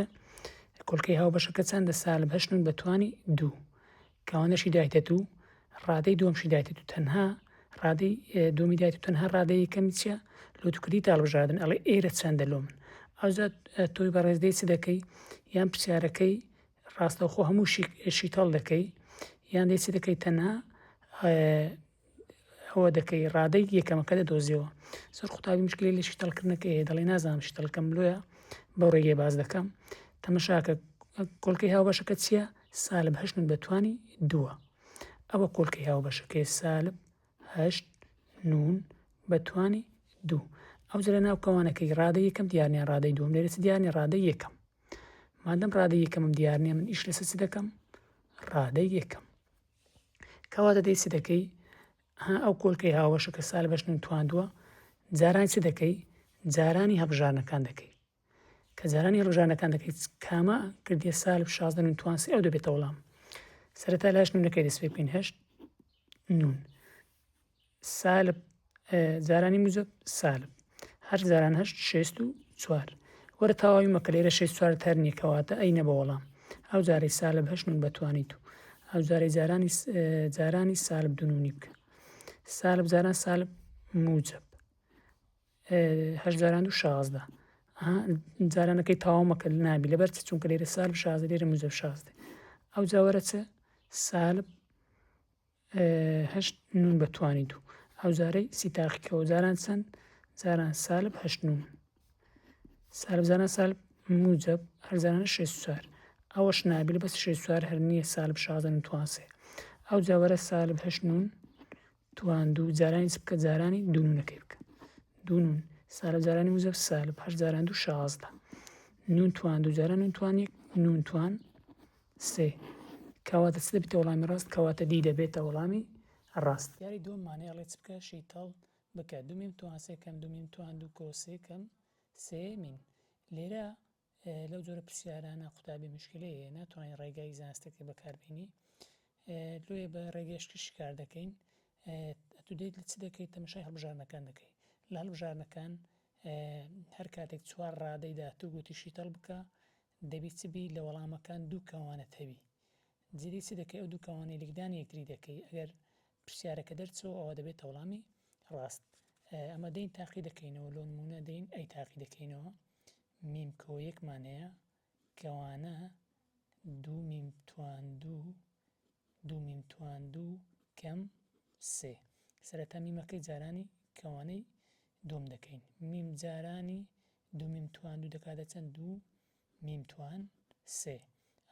کۆلکەی هاوبەشەکە چەندە سالب هەشت نون بە توانی دوو کەوانەشی دایتەت و ڕادەی دووەمشی دایتەت و تەنها ڕادەی دووەمی دایت و تەنها ڕادەی یەکەمی چییە لۆتوکردی تاڵبژاردن ئەڵێ ئێرە چەندە لۆ من ئەوجا تۆی بەڕێز دەی چ دەکەی یان پرسیارەکەی ڕاستەوخۆ هەموو شیتەڵ دەکەی یان دەی چ دەکەی تەنها ئەوە دەکەی ڕادەی یەکەمەکە دەدۆزیەوە زۆر قوتابی مشکلی لە شیتەڵکردنەکەی هەیە دەڵێ نازانم شیتەڵکەم لۆیە بەو ڕێگەی باس دەکەم تەمەشاکە کۆلکەی هاوبەشەکە چییە سالب هەشت نون بەتوانی دووە ئەوە کۆلکەی هاوبەشەکەی سالب هەشت نون بەتوانی دوو ئەو جرە ناو کەوانەکەی ڕادەی یەکەم دیار نیە ڕادەی دووەم لێرە چ دیار نیە ڕادەی یەکەم مادەم ڕادەی یەکەمم دیار نیە من ئیش لەسەر چ دەکەم ڕادەی یەکەم کەواتە دەی چ دەکەی ها ئەو کۆلکەی هاوەشە کە سال بەش نون تواندووە جاران چ دەکەی جارانی هەڵبژاردنەکان دەکەی کە جارانی هەڵبژاردنەکان دەکەی کامە کردیە سالب 16 نون توان سێ ئەو دەبێتە وەڵام سەرەتا لاش نونەکەی دەست پێ بکەین هەشت نون سالب جارانی موجب سالب هەر جاران هەشت شێست و چوار وەرە تەواوی مەکە لێرە شێست چوار تەر نییە کەواتە ئەی نەبە وەڵام ئەو جارەی سالب هەشت نون بەتوانی تو ئەو جارەی جارانی جارانی سالب دوو نونی بکە سالب جاران سالب موجب هەشت جاران دوو 16 جارانەکەی تەواو مەکە نابی لەبەر چ چونکە لێرە سالب 16 لێرە موجب 16 ئەو جاوەرە چ سالب هەشت نون بە توانی دوو ئەو جارەی سی تاقیکەوە جاران چەند جاران سالب هەشت نون سالب جاران سالب موجب هەر جاران شێست چوار ئەوەش نابی لە بەس شێست چوار هەر نییە سالب شازدە نون توان سێ ئەو جاوەرە سالب هەشت نون توان دوو جارانی چ بکە جارانی دوو نونەکەی بکە دوو نون سالب جارانی موجب سالب هەشت جاران دوو شازدە نون توان دوو جاران نون توان یەک نون توان سێ، کەواتە چ دەبێتە وەڵامی ڕاست؟ کەواتە دی دەبێتە وەڵامی ڕاست. یاری دووەم مانای ئەڵێ چ بکە؟ شیتەڵ بکە. دوو میم توان سێ کەم دوو میم توان دوو کۆ سێ کەم سێ میم. لێرە. لەو جۆرە پرسیارانە قوتابی مشکلەی هەیە ناتوانین ڕێگای زانستەکەی بەکاربێنی لۆیە بە ڕێگەشکە شکار دەکەین ئەتو دێیت لە چ دەکەیت تەمەشای هەڵبژاردنەکان دەکەی لە هەڵبژاردنەکان هەر کاتێک چوار ڕادەی داتوو گوتی شیتەڵ بکە دەبی چ بی لە وەڵامەکان دوو کەوانەت هەبی جدی چ دەکەی ئەو دوو کەوانەی لکدانی یەکتری دەکەی ئەگەر پرسیارەکە دەرچەوە ئەوە دەبێتە وەڵامی ڕاست ئەمە دەین تاقی دەکەینەوە لۆ نمونە دەین ئەی تاقی دەکەینەوە میم کۆ یەکمان هەیە کەوانە دوو میم توان دوو دوو میم توان دوو کەم سێ سەرەتا میمەکەی جارانی کەوانەی دووەم دەکەین میم جارانی دوو میم توان دوو دەکاتە چەند دوو میم توان سێ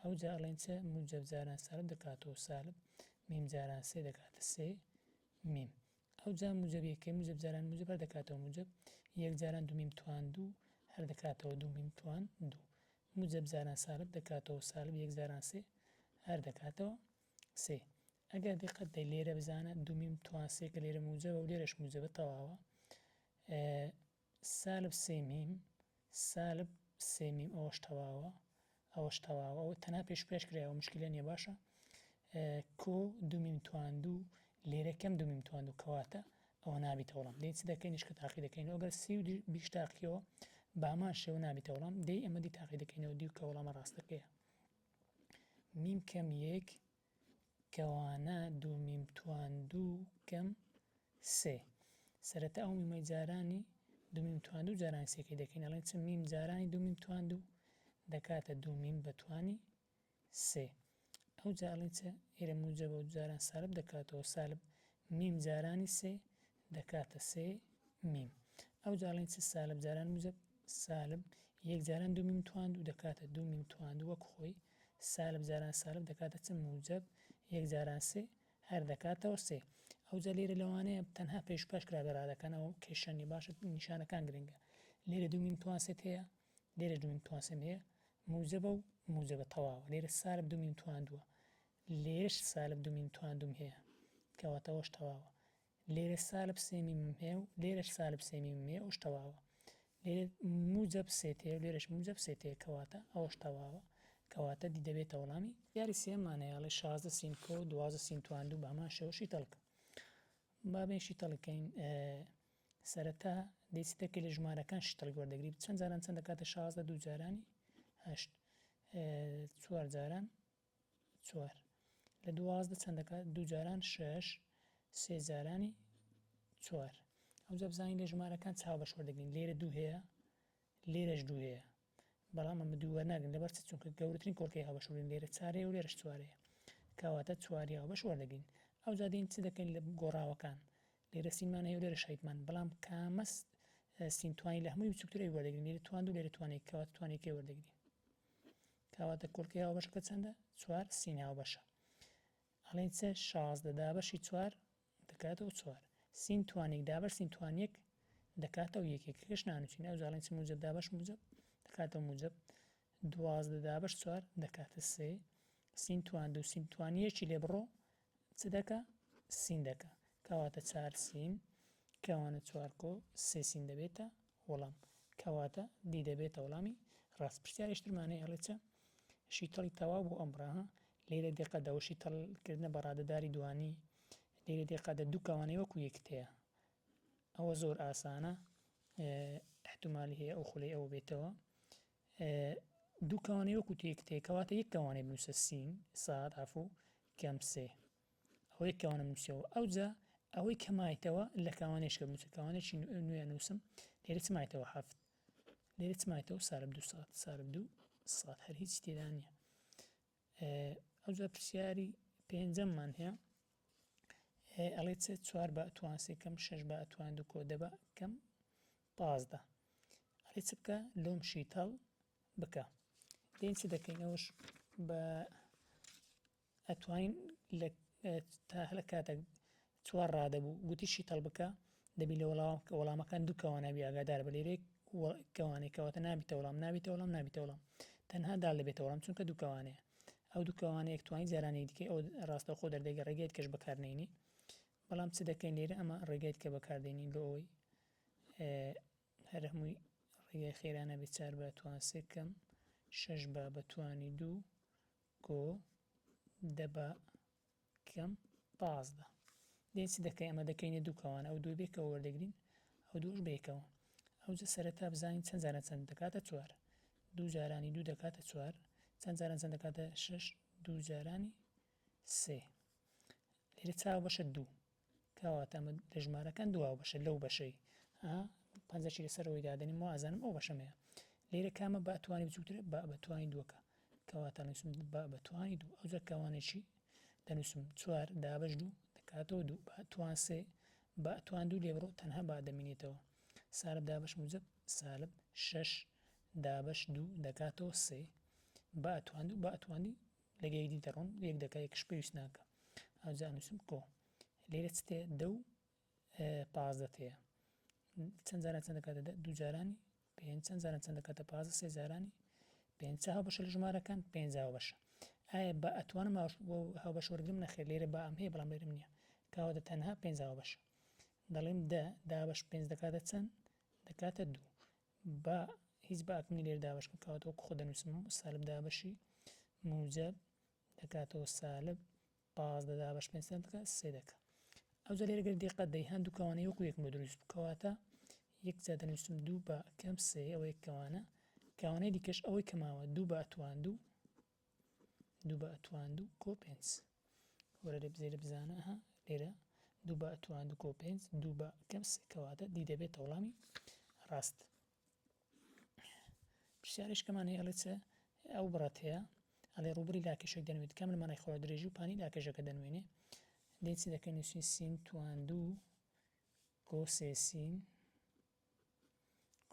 ئەوجا ئەڵێن چ موجەب جاران سالب دەکاتەوە سالب میم جاران سێ دەکاتە سێ میم ئەوجا موجەب یەکەی موجەب جاران موجەب هەر دەکاتەوە موجەب یەک جاران دوو میم توان دوو هەر دەکاتەوە دوو میم توان دوو موجەب جاران سالب دەکاتەوە سالب یەک جاران سێ هەر دەکاتەوە سێ ئەگەر دیقەت دەی لێرە بزانە دوو میم توان سێ کە لێرە موجەبە و لێرەش موجەبە تەواوە سالب سێ میم سالب سێ میم ئەوەش تەواوە ئەوەش تەواوە ئەوە تەنها پێش پێش کرایەوە مشکلە نییە باشە کۆ دوو میم توان دوو لێرە کەم دوو میم توان دوو کەواتە ئەوە نابیتە وەڵام دەی چ دەکەین نیشکە تاقی دەکەینەوە ئەگەر سی و بیش تاقیەوە بە هەمان شێوە نابیتە وەڵام دەی ئەمە دی تاقی دەکەینەوە دیو کە وەڵامە ڕاستەکەیە میم کەم یەک کەوانە دوو میم توان دوو کەم سێ سەرەتا ئەو میمەی جارانی دوو میم توان دوو جارانی سێکەی دەکەین ئەڵێن چ میم جارانی دوو میم توان دوو دەکاتە دوو میم بە توانی سێ ئەو جا ئەڵێن چ ئێرە موجەبە و جاران سالب دەکاتەوە سالب میم جارانی سێ دەکاتە سێ میم ئەو جا ئەڵێن چ سالب جاران موجەب سالب یەک جاران دوو میم توان دوو دەکاتە دوو میم توان دوو وەک خۆی سالب جاران سالب دەکاتە چ موجەب یەک جاران سێ هەر دەکاتەوە سێ ئەوجا لێرە لەوانەیە تەنها پێش پاش کرابێ ڕادەکان ئەو کێشە نیە باشە نیشانەکان گرنگە لێرە دوو میم توان سێت هەیە لێرە دوو میم توان سێم هەیە موجەبە و موجەبە تەواوە لێرە سالب دوو میم توان دووە لێرەش سالب دوو میم توان دووم هەیە کەواتە ئەوەش تەواوە لێرە سالب سێ میمم هەیە و لێرەش سالب سێ میمم هەیە ئەوش تەواوە لێرە موجەب سێ تێ و لێرەش موجەب سێ تێ کەواتە ئەوەش تەواوە کەواتە دی دەبێتە وەڵامی یاری سێمان هەیە ئەڵێ 16 سین کۆ 12 سین توان دوو بە هەمان شێوە شیتەڵکە با بێن شیتەڵکەین سەرەتا دەی چ دەکەی لە ژمارەکان شیتەڵک وەردەگری چەند جاران چەند دەکاتە 16 دوو جارانی هەشت چوار جاران چوار لە 12 چەند دەکات دوو جاران شەش سێ جارانی چوار ئەوجا بزانین لە ژمارەکان چاو بەش وەردەگرین لێرە دوو هەیە لێرەش دوو هەیە بەڵام ئەمە دوو وەرناگرن لەبەر چ چونکە گەورەترین کۆڵکەی هاوبەش وەرگرین لێرە چارەیە و لێرەش چوارەیە کەواتە چواری هاوبەش وەردەگرین ئەوجا دێین چ دەکەین لە گۆڕاوەکان لێرە سینمان هەیە و لێرەش هەیتمان بەڵام کامە سین توانی لە هەمووی بچووکتر ئەوی وەردەگرین لێرە توان دوو لێرە توانێک کەواتە توانێکەی وەردەگرین کەواتە کۆڵکەی هاوبەشەکە چەندە چوار سین هاوبەشە ئەڵێن چ 16 دابەشی چوار دەکاتەوە چوار سین توانێک دابەش سین توانیەک دەکاتەوە یەکێک کەش نانووسین ئەو جاڵین چ موجب دابەش موجب دەکاتەوە موجب 12 دابەش چوار دەکاتە سێ سین توان دوو سین توانیەکی لێ بڕۆ چ دەکا سین دەکا کەواتە چار سین کەوانە چوار کۆ سێ سین دەبێتە وەڵام کەواتە دی دەبێتە وەڵامی ڕاست پرسیارێکی ترمان هەیە ئەڵێ چ شیتەڵی تەواو بۆ ئەم ڕاهە لێرە دقە دەوە شیتەڵ کردنە بە ڕادەداری دوانی لێرە دقە دە دوو کەوانەی وەکو یەکت هەیە ئەوە زۆر ئاسانە احتمالی هەیە ئەو خولەی ئەوە بێتەوە دوو کەوانەی وەکو تێک تێ کەواتە یەک کەوانەی بنووسە سین ساد عفو کەم سێ ئەوە یەک کەوانە بنووسەوە ئەوجا ئەوەی کە مایتەوە لە کەوانێش کە بنووسە کەوانێکی نوێ نووسم لێرە چ مایتەوە هەفت لێرە چ مایتەوە سالب دوو سات سالب دوو سات هەر هیچ تێدا نییە ئەوجا پرسیاری پێنجەممان هەیە ئەڵێ چ چوار بە توان سێ کەم شەش بە توان دوو کۆ دە بە کەم 15 ئەڵێ چ بکە لۆم شیتەڵ بکە دێن چ دەکەین ئەوش بە ئەتوانین لە تا هەلە کاتێک چوار ڕادەبوو گوتی شیتەڵ بکە دەبی لە وەڵامەکان دوو کەوانە بی ئاگادار بە لێرەیەک کەوانەی کەواتە نابیتە وەڵام نابیتە وەڵام نابیتە وەڵام تەنها دال دەبێتە وەڵام چونکە دوو کەوانەیە ئەو دوو کەوانەیەک توانی جارانی دیکەی ئەو ڕاستەوخۆ دەردەگە ڕێگەیت کەش بەکارنێنی بەڵام چ دەکەین لێرە ئەمە ڕێگەیت کە بەکاردێنین لۆ ئەوەی هەر هەمووی ڕێگای خێرا نەبێت چار بە توان سێ کەم. شەش با بە توانی دوو کۆ دە بە کەم 15 دێن چ دەکەین ئەمە دەکەینە دوو کەوانە ئەو دوو بێکەوە وەردەگرین ئەو دووش بێکەوە ئەوجە سەرەتا بزانین چەند جاران چەند دەکاتە چوار دوو جارانی دوو دەکاتە چوار چەند جاران چەند دەکاتە شەش دوو جارانی سێ لێرە چاو بەشە دوو کەواتە ئەمە لە ژمارەکان دوو هاوبەشە لەو بەشەی ها پەنجەشی لەسەرەوەی دادەنیم وا ئەزانم ئەو بەشەم هەیە لێرە کامە بە توانی بچووکترە بە بە توانی دووەکە کەواتە نووسم بە بە توانی دوو ئەوجا کەوانێکی دەنووسم چوار دابەش دوو دەکاتەوە دوو بە توان سێ بە توان دوو لێ بڕۆ تەنها با دەمینێتەوە سالب دابەش موجب سالب شەش دابەش دوو دەکاتەوە سێ بە توان دوو بە توانی لەگە یەکدی دەڕۆن یەک دەکا یەکش پێویست ناکە ئەوجا ئەنووسم کۆ لێرە چ تێ دە و 15 تێیە چەند جاران چەند دەکاتە دە دوو جارانی پێنج چەند جاران چەند دەکاتە 15 سێ جارانی پێنج چ هاوبەشە لە ژمارەکان پێنج هاوبەشە ئایا بە ئەتوانم هاوبەش وەرگرم نەخێر لێرە با ئەم هەیە بەڵام لێرم نییە کاوەتە تەنها پێنج هاوبەشە دەڵێم دە دابەش پێنج دەکاتە چەند دەکاتە دوو با هیچ باکم نیە لێرە دابەش کەم کەواتە وەکو خۆ دەنووسم سالب دابەشی موجب دەکاتەوە سالب 15 دابەش پێنج چەند دەکات سێ دەکات ئەوجا لێرە گەر دیقەت دەی هەندوو کەوانە وەکو یەکم بۆ دروست بوو کەواتە یەک جا دەنووسم دوو بە کەم سێ ئەوە یەک کەوانە کەوانەی دیکەش ئەوەی کە ماوە دوو بە ئەتوان دوو دوو بە ئەتوان دوو کۆ پێنج وەرە لێ بزێرە بزانە ها لێرە دوو بە ئەتوان دوو کۆ پێنج دوو بە کەم سێ کەواتە دی دەبێتە وەڵامی ڕاست پرسیارێک کەمان هەیە ئەڵێ چ ئەو بڕەت هەیە ئەڵێ ڕووبڕی لاکێشێک دەنوێت کام لە مانای خۆ درێژی و پانی لاکێشەکە دەنوێنێ دێ چی دەکەین نووسین سین توان دوو کۆ سێ سین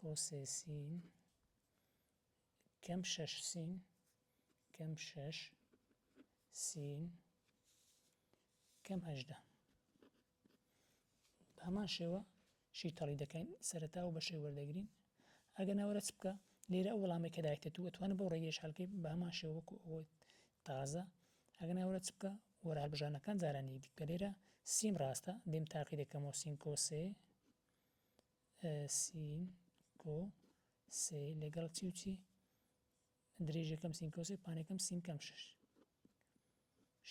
کۆ سێ سین کەم شەش سین کەم شەش سین کەم 18 بە هەمان شێوە شیتەڵی دەکەین سەرەتا و بەشێ وەردەگرین ئەگەر ناوەرە چ بکە لێرە ئەو وەڵامێک کە دایتە تو ئەتوانە بەو ڕێگەیش هەڵکەی بە هەمان شێوە وەکو ئەوەی تازە ئەگەر ناوەرە چ بکە وەرە هەڵبژاردنەکان جارانی دیکە لێرە سیم ڕاستە دێم تاقی دەکەمەوە سین کۆ سێ سین کۆ سێ لەگەڵ چی و چی درێژەکەم سین کۆ سێ پانەکەم سین کەم شش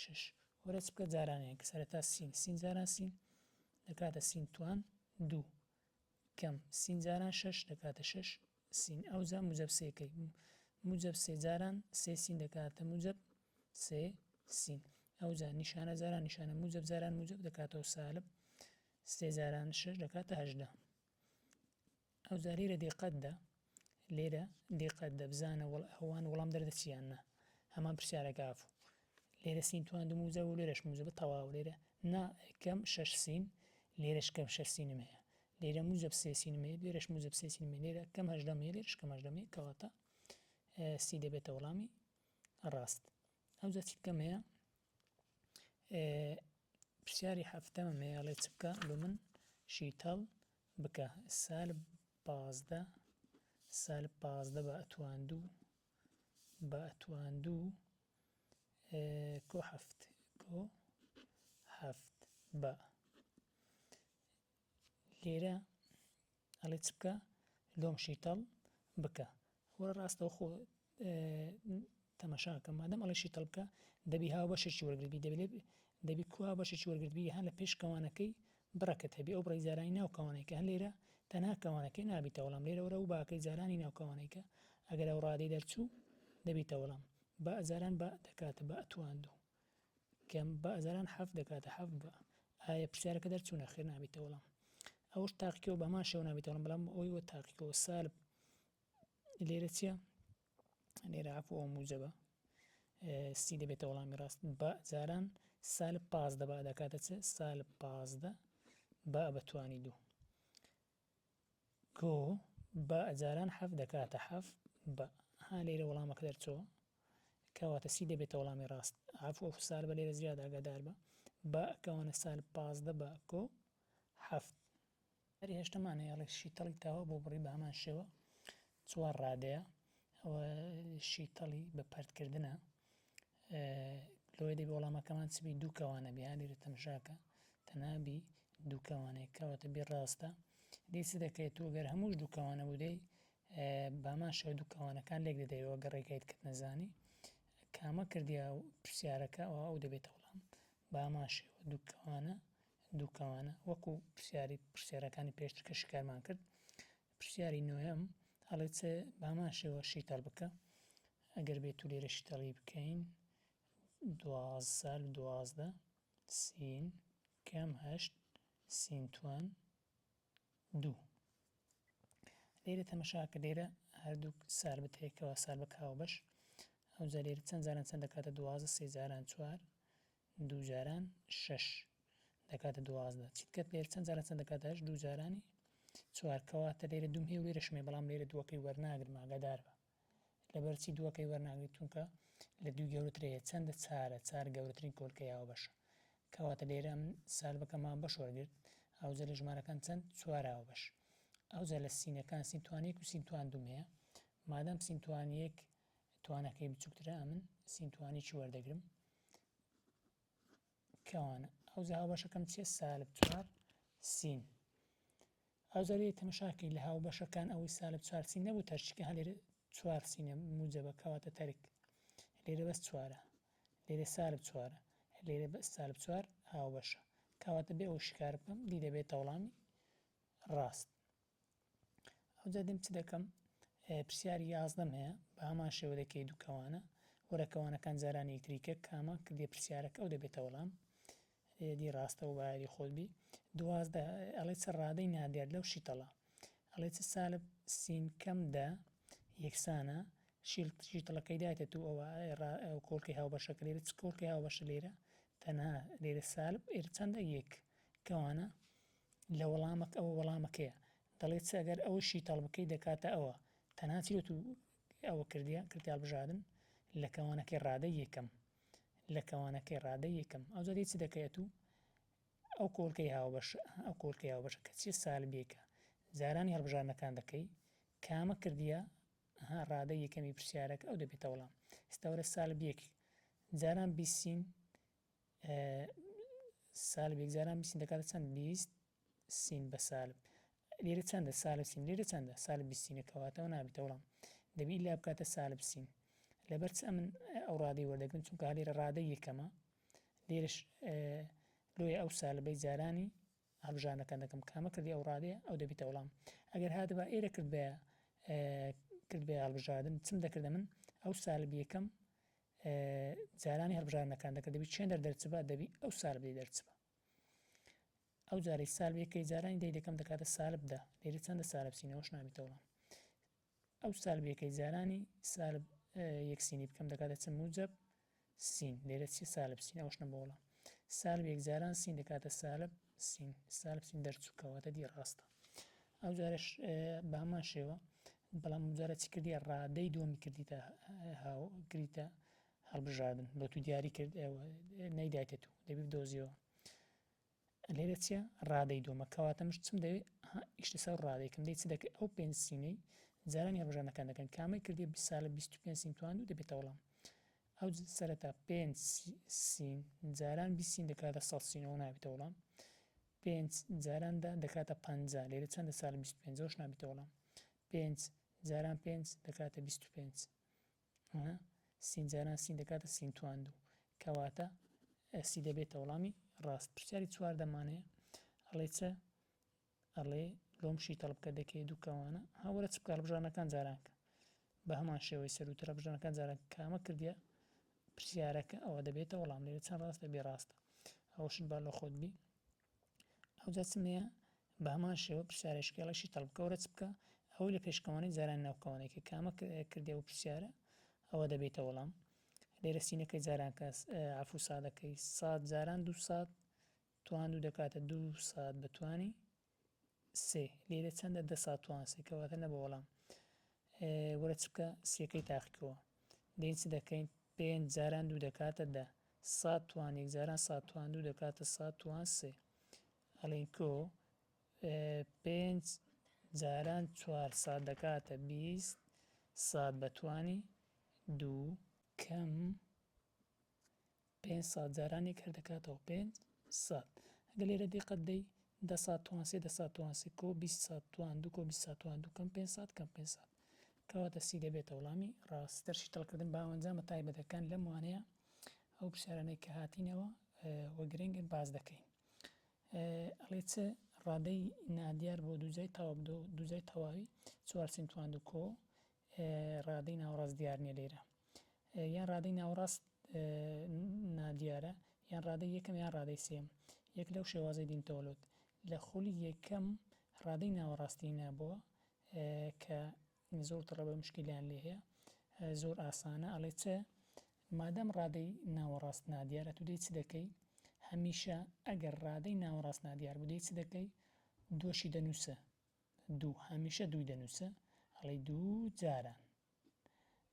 شش وەرە چ بکە جارانیان کە سەرەتا سین سین جاران سین دەکاتە سین توان دوو کەم سین جاران شش دەکاتە شش سین ئەوجا موجب سێکەی موجب سێ جاران سێ سین دەکاتە موجب سێ سین ئەوجا نیشانە جاران نیشانە موجب جاران موجب دەکاتەوە سالب سێ جاران شش دەکاتە 18 ئەوجا لێرە دیقەت دە لێرە دیقەت دە بزانە وەڵ ئەوان وەڵام دەردەچی یان نا هەمان پرسیارەکە ئافو لێرە سین تواند و موجەب و لێرەش موجەبە تەواو لێرە نا کەم شەش سین لێرەش کەم شەش سینم هەیە لێرە موجەب سێ سینم هەیە لێرەش موجەب سێ سینم هەیە لێرە کەم هەژدەم هەیە لێرەش کەم هەژدەم هەیە کەواتە سی دەبێتە وەڵامی ڕاست ئەوجا چی بکەم هەیە پرسیاری هەفتەمم هەیە ئەڵێ چ بکە لۆ من شیتەڵ بکە سالب 15 سالب 15 بە ئەتوان دوو بە ئەتوان دوو کۆ هەفت کۆ هەفت بە لێرە ئەڵێ چ بکە لۆم شیتەڵ بکە وەرە ڕاستەوخۆ تەمەشاکە مادەم ئەڵێ شیتەڵ بکە دەبی هاوبەشێکی وەرگرتبی دەبی لێ دەبی کو هاوبەشێکی وەرگرتبی هەن لە پێش کەوانەکەی بڕەکەت هەبی ئەو بڕی جارانی ناو کەوانەکە هەن لێرە تەنها کەوانەکەی نابیتە وەڵام لێرە وەرە و باکەی جارانی ناو کەوانەکە ئەگەر ئەو ڕادەی دەرچوو دەبیتە وەڵام بە جاران بە دەکاتە بە ئەتواندوو کەم بە جاران حەفت دەکاتە حەفت بە ئایا پرسیارەکە دەرچوو نەخێر نابیتە وەڵام ئەوش تاقیکەوە بە هەمان شێوە نابیتە وەڵام بەڵام ئەوەی وە تاقیکەوە سالب لێرە چییە لێرە عەفو ئەو موجەبە سی دەبێتە وەڵامی ڕاست بە جاران سالب 15 بە دەکاتە چ سالب 15 بە بەتوانی دوو کۆ بە جاران حەفت دەکاتە حەفت بە ها لێرە وەڵامەکە دەرچۆ کەواتە سی دەبێتە وەڵامی ڕاست عەفو ئەو سالبە لێرە زیاد ئاگادار بە بە کەوانە سالب 15 بە کۆ حەفت هەری هێشتەمان هەیە ئەڵێ شیتەڵی تاوە بۆ بڕی بە هەمان شێوە چوار ڕادەیە ئەوە شیتەڵی بە پەرتکردنە لۆیە دەبی وەڵامەکەمان چ بی دوو کەوانە بی ها لێرە تەمشاکە تەنها بی دوو کەوانەیە کەواتە بی ڕاستە دەی چ دەکەیت تۆ گەر هەمووش دوو کەوانە بوو دەی. بامان شێوە دوو کەوانەکان لێک دەدەیەوە گەر ڕێگایت کرد نەزانی کامە کردیا پرسیارەکە ئەوە ئەو دەبێتە وەڵام بامان شێوە دوو کەوانە دوو کەوانە وەکو پرسیاری پرسیارەکانی پێشتر کە شکارمان کرد پرسیاری نۆیەم ئەڵێ چ بامان شێوە شیتەڵ بکە ئەگەر بێت و لێرە شیتەڵی بکەین 12 12 سین کەم هەشت سین توان دوو لێرە تەمەشاکە لێرە هەردووک سالبت هەیە کەوا سالبەکە هاوبەش ئەوجا لێرە چەند جاران چەند دەکاتە 12 سێ جاران چوار دوو جاران شەش دەکاتە 12 چیت کەت لێرە چەند جاران چەند دەکاتە هەشت دوو جارانی چوار کەواتە لێرە دووم هەیە و لێرەشم هەیە بەڵام لێرە دووەکەی وەرناگرم ئاگادار بە لەبەرچی دووەکەی وەرناگریت چونکە لە دوو گەورەتر هەیە چەندە چارە چار گەورەترین کۆلکەی هاوبەشە کەواتە لێرە ئەم سالبەکەم هاوبەش وەرگرت ئەوجا لە ژمارەکان چەند چوار هاوبەش ئەوجا لە سینەکان سین توان یەک و سین توان دووم هەیە مادام سین توان یەک توانەکەی بچووکترە ئەمن سین توانێکی وەردەگرم کەوانە ئەوجا هاوبەشەکەم چیە سالب چوار سین ئەوجا لێی تەمەشاکەی لە هاوبەشەکان ئەوەی سالب چوار سین نەبوو تەرچکە هە لێرە چوار سینە موجەبە کەواتە تەرک لێرە بەس چوارە لێرە سالب چوارە لێرە بەس سالب چوار هاوبەشە کەواتە بێ ئەو شکار بکەم دی دەبێتە وەڵامی ڕاست ئەوجا دێم چ دەکەم پرسیاری یازدەم هەیە بە هەمان شێوە دەکەی دوو کەوانە وەرە کەوانەکان جاران یەکتری کە کامە کردی پرسیارەکە ئەو دەبێتە وەڵام دی ڕاستە و بایەری خۆت بی 12 ئەڵێ چ ڕادەی نادیار لەو شیتەڵە ئەڵێ چ سالب سین کەم دە یەکسانە شیتەڵەکەی دایتە تو ئەوە کۆڵکەی هاوبەشەکە لێرە چ کۆڵکەی هاوبەشە لێرە تەنها لێرە سالب ئێرە چەندە یەک کەوانە لە وەڵامەک ئەوە وەڵامەکەیە دەڵێ چ ئەگەر ئەوە شیتەڵ بکەی دەکاتە ئەوە تەنها چی تو ئەوە کردیە کردی هەڵبژاردن لە کەوانەکەی ڕادەی یەکەم لە کەوانەکەی ڕادەی یەکەم ئەوجا دێی چ دەکەی ئەتوو ئەو کۆلکەی هاوبەش ئەو کۆلکەی هاوبەشە کە چیە سالب یەکە جارانی هەڵبژاردنەکان دەکەی کامە کردیە ها ڕادەی یەکەمی پرسیارەکە ئەو دەبێتە وەڵام ئێستا وەرە سالب یەک جاران بیسین سالب یەک جاران بیسین دەکاتە چەند 20 سین بە سالب لێرە چەندە سالب سین لێرە چەندە سالب 20 سینە کەواتەوە نابێتە وەڵام دەبی ئیلا بکاتە سالب سین لەبەر چ ئەمن ئەو ڕادەی وەردەگرم چونکە لێرە ڕادەی یەکەمە لێرش لۆیە ئەو سالبەی جارانی هەڵبژاردنەکان دەکەم کامە کردی ئەو ڕادەیە ئەو دەبیتە وەڵام ئەگەر هاتبا ئێرە کرد بە کرد بە هەڵبژاردن چم دەکردە من ئەو سالب یەکەم جارانی هەڵبژاردنەکان دەکرد دەبی چێن دەرچبا دەبی ئەو سالب دەرچبا ئەو جارەی سالب یەکەی جارانی دەی دەکەم دەکاتە سالب دە لێرە چەندە سالب سینەوەش نابیتە وەڵام ئەو سالب یەکەی جارانی سالب یەک سینی بکەم دەکاتە چ موجب سین لێرە چی سالب سین ئەوش نەبوو وەڵام سالب یەک جاران سین دەکاتە سالب سین سالب سین دەرچوو کەواتە دی ڕاستە ئەو جارش بە هەمان شێوە بەڵام جارە چی کردی ڕادەی دووەمی کردیتە هاو کردیتە هەڵبژاردن بۆ تو دیاری کرد نەیدایتە تو دەبی بدۆزیەوە لێرە چیە ڕادەی دووەمە کەواتە مش چم دەوێ ها ئیش لەسەر ڕادەیەکم دەی چ دەکەی ئەو پێنج سینەی جارانی هەڵبژاردنەکان دەکەن کامەی کردی سالب 25 سین تواند و دەبێتە وەڵام ئەو سەرەتا پێنج سین جاران 20 سین دەکاتە 100 سینەوە نابێتە وەڵام پێنج جاران دە دەکاتە 50 لێرە چەندە سالب 25 ئەوش نابێتە وەڵام پێنج جاران پێنج دەکاتە 25 سین جاران سین دەکاتە سین توان دوو کەواتە سی دەبێتە وەڵامی ڕاست پرسیاری چواردەمان هەیە ئەڵێ چ ئەڵێ لۆم شیتەڵ بکە دەکەی دوو کەوانە هاوەرە چ بکە هەڵبژاردنەکان جارانکە بە هەمان شێوەی سەروتر هەڵبژاردنەکان جاران کامە کردیە پرسیارەکە ئەوە دەبێتە وەڵام لێرە چەند ڕاستە بێ ڕاستە ئەوەشت با لە خۆت بی ئەوجا چم هەیە بە هەمان شێوە پرسیارە شکێڵەشی تەڵ بکە وەرە چ بکە ئەوەی لە پێشکەوانەی جاران ناو کەوانەی کە کامە کردی ئەو پرسیارە ئەوە دەبێتە وەڵام لێرە سینەکەی جاران کە عەفو سادەکەی ساد جاران دوو ساد توان دوو دەکاتە دوو ساد بە توانی سێ لێرە چەندە دە ساد توان سێ کەواتە نەبە وەڵام وەرە چ بکە سێکەی تاقیکەوە دێین چ دەکەین پێنج جاران دوو دەکاتە دە ساد توان یەک جاران ساد توان دوو دەکاتە ساد توان سێ ئەڵێین کۆ پێنج جاران چوار ساد دەکاتە 20 ساد بە توانی دوو کەم پێنج ساد جاران یەک هەر دەکاتەوە پێنج ساد ئەگەر لێرە دیقەت دەی دە ساد توان سێ دە ساد توان سێ کۆ 20 ساد توان دوو کۆ 20 ساد توان دوو کەم پێنج ساد کەم پێنج ساد. کەواتە C دەبێتە وەڵامی ڕاست. دەرسی تەڵکردن بە ئەنجامە تایبەتەکان لەم وانەیە ئەو پرسیارانەی کە هاتینەوە و گرنگن باس دەکەین. ئەڵێ چ ڕادەی نادیار بۆ دووجای تەواو دووجای تەواوی چوار سین تواند و کۆ ڕادەی ناوەڕاست دیار نییە لێرە یان ڕادەی ناوەڕاست نادیارە یان ڕادەی یەکەم یان ڕادەی سێم یەک لەو شێوازەی دینتەوەلۆت لە خولی یەکەم ڕادەی ناوەڕاستی نابووە کە زۆر تەڵەبە مشکلیان لێ هەیە زۆر ئاسانە ئەڵێ چ مادەم ڕادەی ناوەڕاست نادیارە تو دەی چ دەکەی هەمیشە ئەگەر ڕادەی ناوەڕاست نادیار بوو دەی چ دەکەی دۆشی دەنووسە دوو هەمیشە دووی دەنووسە ئەڵێی دوو جاران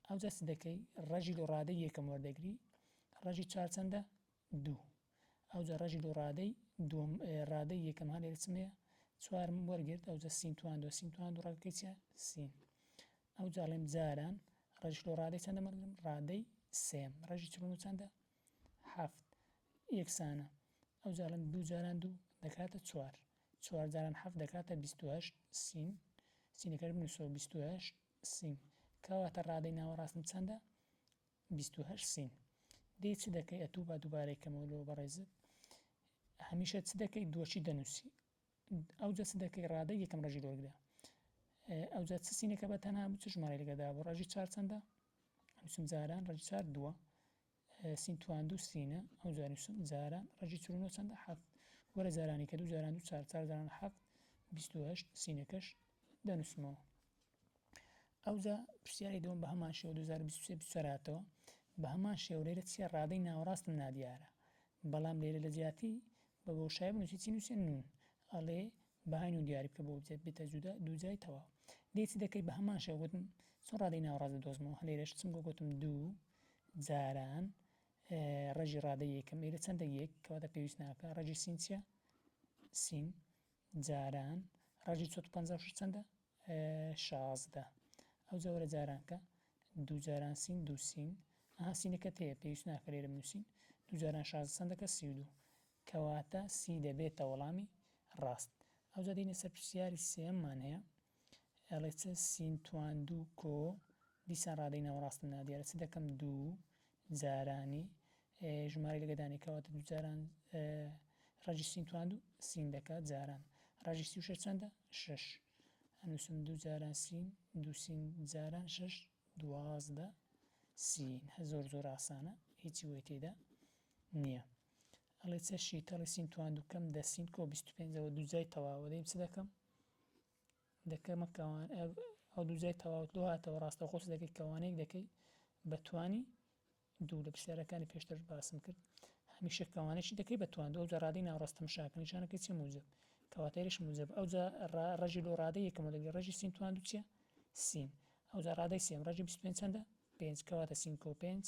ئەوجا چ دەکەی ڕەژی لۆ ڕادەی یەکەم وەردەگری ڕەژی چوار چەندە دوو ئەوجا ڕەژی لۆ ڕادەی دووەم ڕادەی یەکەم ها لێرە چم هەیە چوارم وەرگرت ئەوجا سین تواندوە سین تواندو ڕەگەکەی چیە سین ئەوجا ئەڵێم جاران ڕەژی لۆ ڕادەی چەندە وەرگرم ڕادەی سێم ڕەژی چلو چەندە حەفت یەکسانە ئەوجا ئەڵێم دوو جاران دوو دەکاتە چوار چوار جاران حەفت دەکاتە 28 سین سینەکەش بنووسەوە 28 سین کەواتە ڕادەی ناوەڕاستم چەندە 28 سین دێی چ دەکەی ئەتوو با دووبارەی کەمەوە لۆ بەڕێزت هەمیشە چ دەکەی دووەکی دەنووسی ئەوجا چ دەکەی ڕادەی یەکەم ڕێژی لۆرگرە ئەوجا چ سینەکە بە تەنها بوو چ ژمارەی لەگەدا بوو ڕێژی چوار چەندە نووسم جاران ڕێژی چوار دووە سین تواندوو سینە ئەوجا نووسم جاران ڕێژی 49 چەندە حەفت وەرە جارانی کە دوو جاران دوو چوار چوار جاران حەفت 28 سینەکەش دەنووسمەوە ئەوجا پرسیاری دووەم بە هەمان شێوە 2023 24 هاتەوە بە هەمان شێوە لێرە چیە ڕادەی ناوەڕاستم نادیارە بەڵام لێرە لە جیاتی بە بۆشایی بنووسی چی نووسێ نون ئەڵێ بەهای نون دیاری بکە بۆ بێتە جودا دووجای تەواو دێ چ دەکەی بە هەمان شێوە گوتم چۆن ڕادەی ناوەڕاست دەدۆزمەوە لێرەش چم گۆ گوتم دوو جاران ڕێژی ڕادەی یەکەم ئێرە چەندە یەک کەواتە پێویست ناکە ڕێژی سین چیە سین جاران ڕێژی 456 چەندە 16 ئەو جەوەرە جارانکە دوو جاران سین دوو سین ئەها سینەکە تێیە پێویست ناکە لێرە بنووسین دوو جاران 16 چەندەکە 32 کەواتە C دەبێتە وەڵامی ڕاست. ئەوجا دێینە سەر پرسیاری سێیەممان هەیە ئەڵێ چ سین تواندوو کۆ دیسان ڕادەی ناوەڕاستم نادیارە چ دەکەم دوو جارانی ژمارەی لەگەدانی کەواتە دوو جاران ڕەجی سین تواندوو سین دەکات جاران ڕەجی 36 چەندە شەش ئەنووسم دوو جاران سین دوو سین جاران شەش 12 سین زۆر زۆر ئاسانە هیچی وەی تێدا نییە. ئەڵێ چە شیتەڵی سین تواندو کەم دە سین کۆ 25 ئەوە دووجای تەواوە دەیم چ دەکەم دەکەمە کەوان ئەو دووجای تەواوت لۆ هاتەوە ڕاستەوخۆ چ دەکەی کەوانەیەک دەکەی بە توانی دوو لە پرسیارەکانی پێشتر باسم کرد هەمیشە کەوانێکی دەکەی بە تواند ئەو جا ڕادەی ناوەڕاست تەمشاکە نیشانەکەی چیە موجب کەواتە ئێرەش موجب ئەو جا ڕەژی لۆ ڕادەی یەکەمەوە دەگری ڕەژی سین تواندو چیە سین ئەو جا ڕادەی سێم ڕەژی 25 چەندە پێنج کەواتە سین کۆ پێنج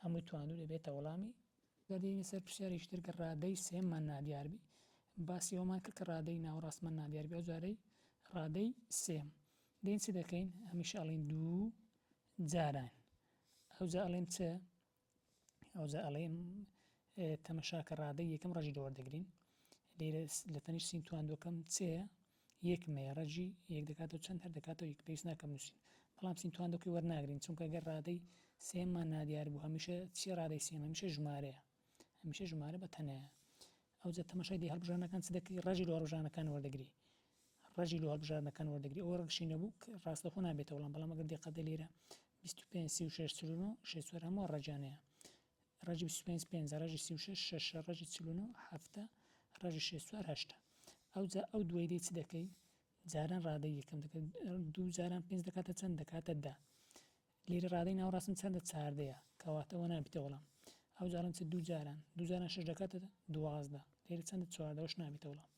هەمووی تواندو دەبێتە وەڵامی گەر دێینە سەر پرسیارێکی تر کە ڕادەی سێیەممان نادیار بی باسی ئەوەمان کرد کە ڕادەی ناوەڕاستمان نادیار بی ئەو جارەی ڕادەی سێیەم دێین چ دەکەین هەمیشە ئەڵێین دوو جاران ئەوجا ئەڵێم چ ئەوجا ئەڵێم تەمەشاکە ڕادەی یەکەم ڕەژی لەوەردەگرین لێرە لە تەنیشت سین تواندوەکەم چێ یەکم هەیە ڕەجی یەک دەکاتەوە چەند هەر دەکاتەوە یەک پێویست ناکەم نووسین بەڵام سین تواندەکەی وەرناگرین چونکە گەر ڕادەی سێمان نادیار بوو هەمیشە چی ڕادەی سێم هەمیشە ژمارەیە هەمیشە ژمارە بە تەنەیە ئەوجا تەماشای دی هەڵبژاردنەکان چ دەکەی ڕەژی لۆ هەڵبژاردنەکان وەردەگری ڕەژی لۆ هەڵبژاردنەکان وەردەگری ئەوە ڕەگشی نەبوو ڕاستەخۆ نابێتە وەڵام بەڵام ئەگەر دیقەت لێرە 25 36 49 64 هەموو ڕەجانەیە ڕەجی 25 پێنجە ڕەجی 36 شەشە ڕەجی 49 حەفتە ڕەجی 64 هەشتە ئەوجا ئەو دوای دێ چ دەکەی جاران ڕادەی یەکەم دەکەی دوو جاران پێنج دەکاتە چەند دەکاتە دە لێرە ڕادەی ناوەڕاستم چەندە چاردەیە کەواتە ئەوە نابیتە وەڵام ئەو جارم چ دوو جاران دوو جاران شەش دەکاتە 12 لێرە چەندە چواردەوەش نابیتە وەڵام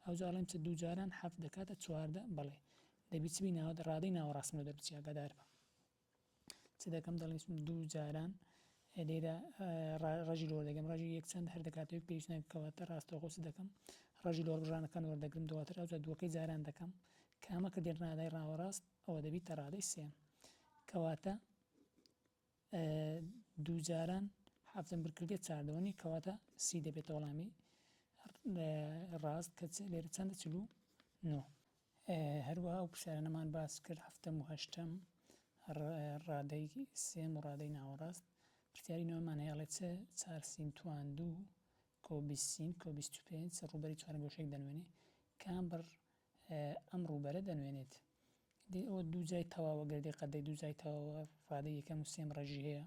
ئەو جاڵم چ دوو جاران حەفت دەکاتە چواردە بەڵێ دەبی چ بی ناوە ڕادەی ناوەڕاستم لۆ دەربچی ئاگادار بە چ دەکەم دەڵێم دوو جاران لێرە ڕەژی لۆ دەگەم ڕەژی یەک چەند هەر دەکاتەوە پێویست ناکەواتە ڕاستەوخۆ چ دەکەم ڕەژی لۆ ڕژانەکان وەردەگرم دواتر ئەوجا دووەکەی جاران دەکەم کامە کردێن ڕادای ڕاوەڕاست ئەوە دەبیتە ڕادەی سێم کەواتە دوو جاران حەفتم برکردێ چاردەوە نیە کەواتە C دەبێتە وەڵامی ڕاست کە لێرە چەندە 49. هەروەها ئەو پرسیارانەمان باس کرد هەفتەم و هەشتەم. ڕادەی سێم و ڕادەی ناوەڕاست. پرسیاری نۆمان هەیە ئەڵێ چ چار سین توان دوو کۆ 20 سین کۆ 25 ڕووبەری چوارگۆشەیەک دەنوێنێ کام بڕ ئەم ڕووبەرە دەنوێنێت؟ دەی ئەوە دوو جای تەواوە گەر دیقەت دەی دوو جای تەواوە ڕادەی یەکەم و سێم ڕێژی هەیە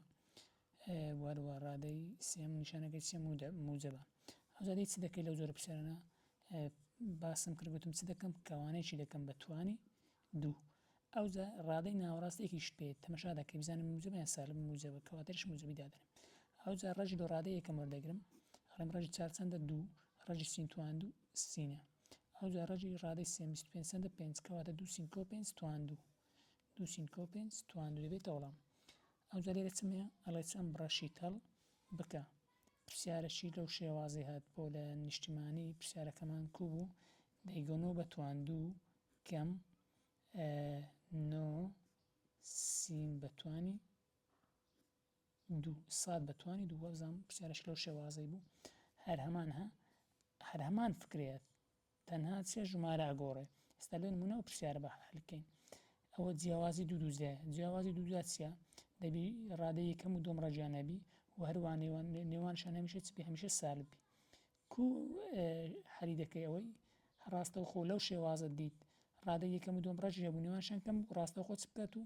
وەروە ڕادەی سێم نیشانەکەی چیە موجەبە ئەوجا دەی چ دەکەی لەو جۆرە پرسیارانە باسم کرد گوتم چ دەکەم کەوانەیەکی دەکەم بە توانی دوو ئەوجا ڕادەی ناوەڕاست یەکیشت پێ تەمەشا دەکەی بزانم موجەبە یان سالب موجەبە کەواتەش موجەبی دادەنێم ئەوجا ڕەژی لۆ ڕادەی یەکەم وەردەگرم ئەڵێم ڕەژی چار چەندە دوو ڕەژی سین توان دوو سینە ئەوجا ڕەگی ڕادەی سێم 25 چەندە پێنج کەواتە دوو سین کۆ پێنج توان دوو دوو سین کۆ پێنج توان دوو دەبێتە وەڵام. ئەوجا لێرە چم هەیە ئەڵێ چ ئەم بڕە شیتەڵ بکە. پرسیارەکی لەو شێوازەی هات بۆ لە نیشتیمانی پرسیارەکەمان کوو بوو دەیگۆ نۆ بە توان دوو کەم نۆ سین بە توانی دوو سات بە توانی دوو وابزانم پرسیارەش لەو شێوازەی بوو هەر هەمان هە هەر هەمان فکرەیە تەنها چێ ژمارە ئەگۆڕێ ئێستا لۆ نمونە ئەو پرسیارە بە حلکەین ئەوە جیاوازی دوو دووزایە جیاوازی دوو دوزا چییە دەبی ڕادەی یەکەم و دووەم ڕەگیان هەبی و هەروە نێوان نێوانشان هەمیشە چ بی هەمیشە سالب بی کو حەلی دەکەی ئەوەی ڕاستەوخۆ لەو شێوازە دیت ڕادەی یەکەم و دووەم ڕەگی هەبوو نێوانشان کەم بوو ڕاستەوخۆ چ بکات و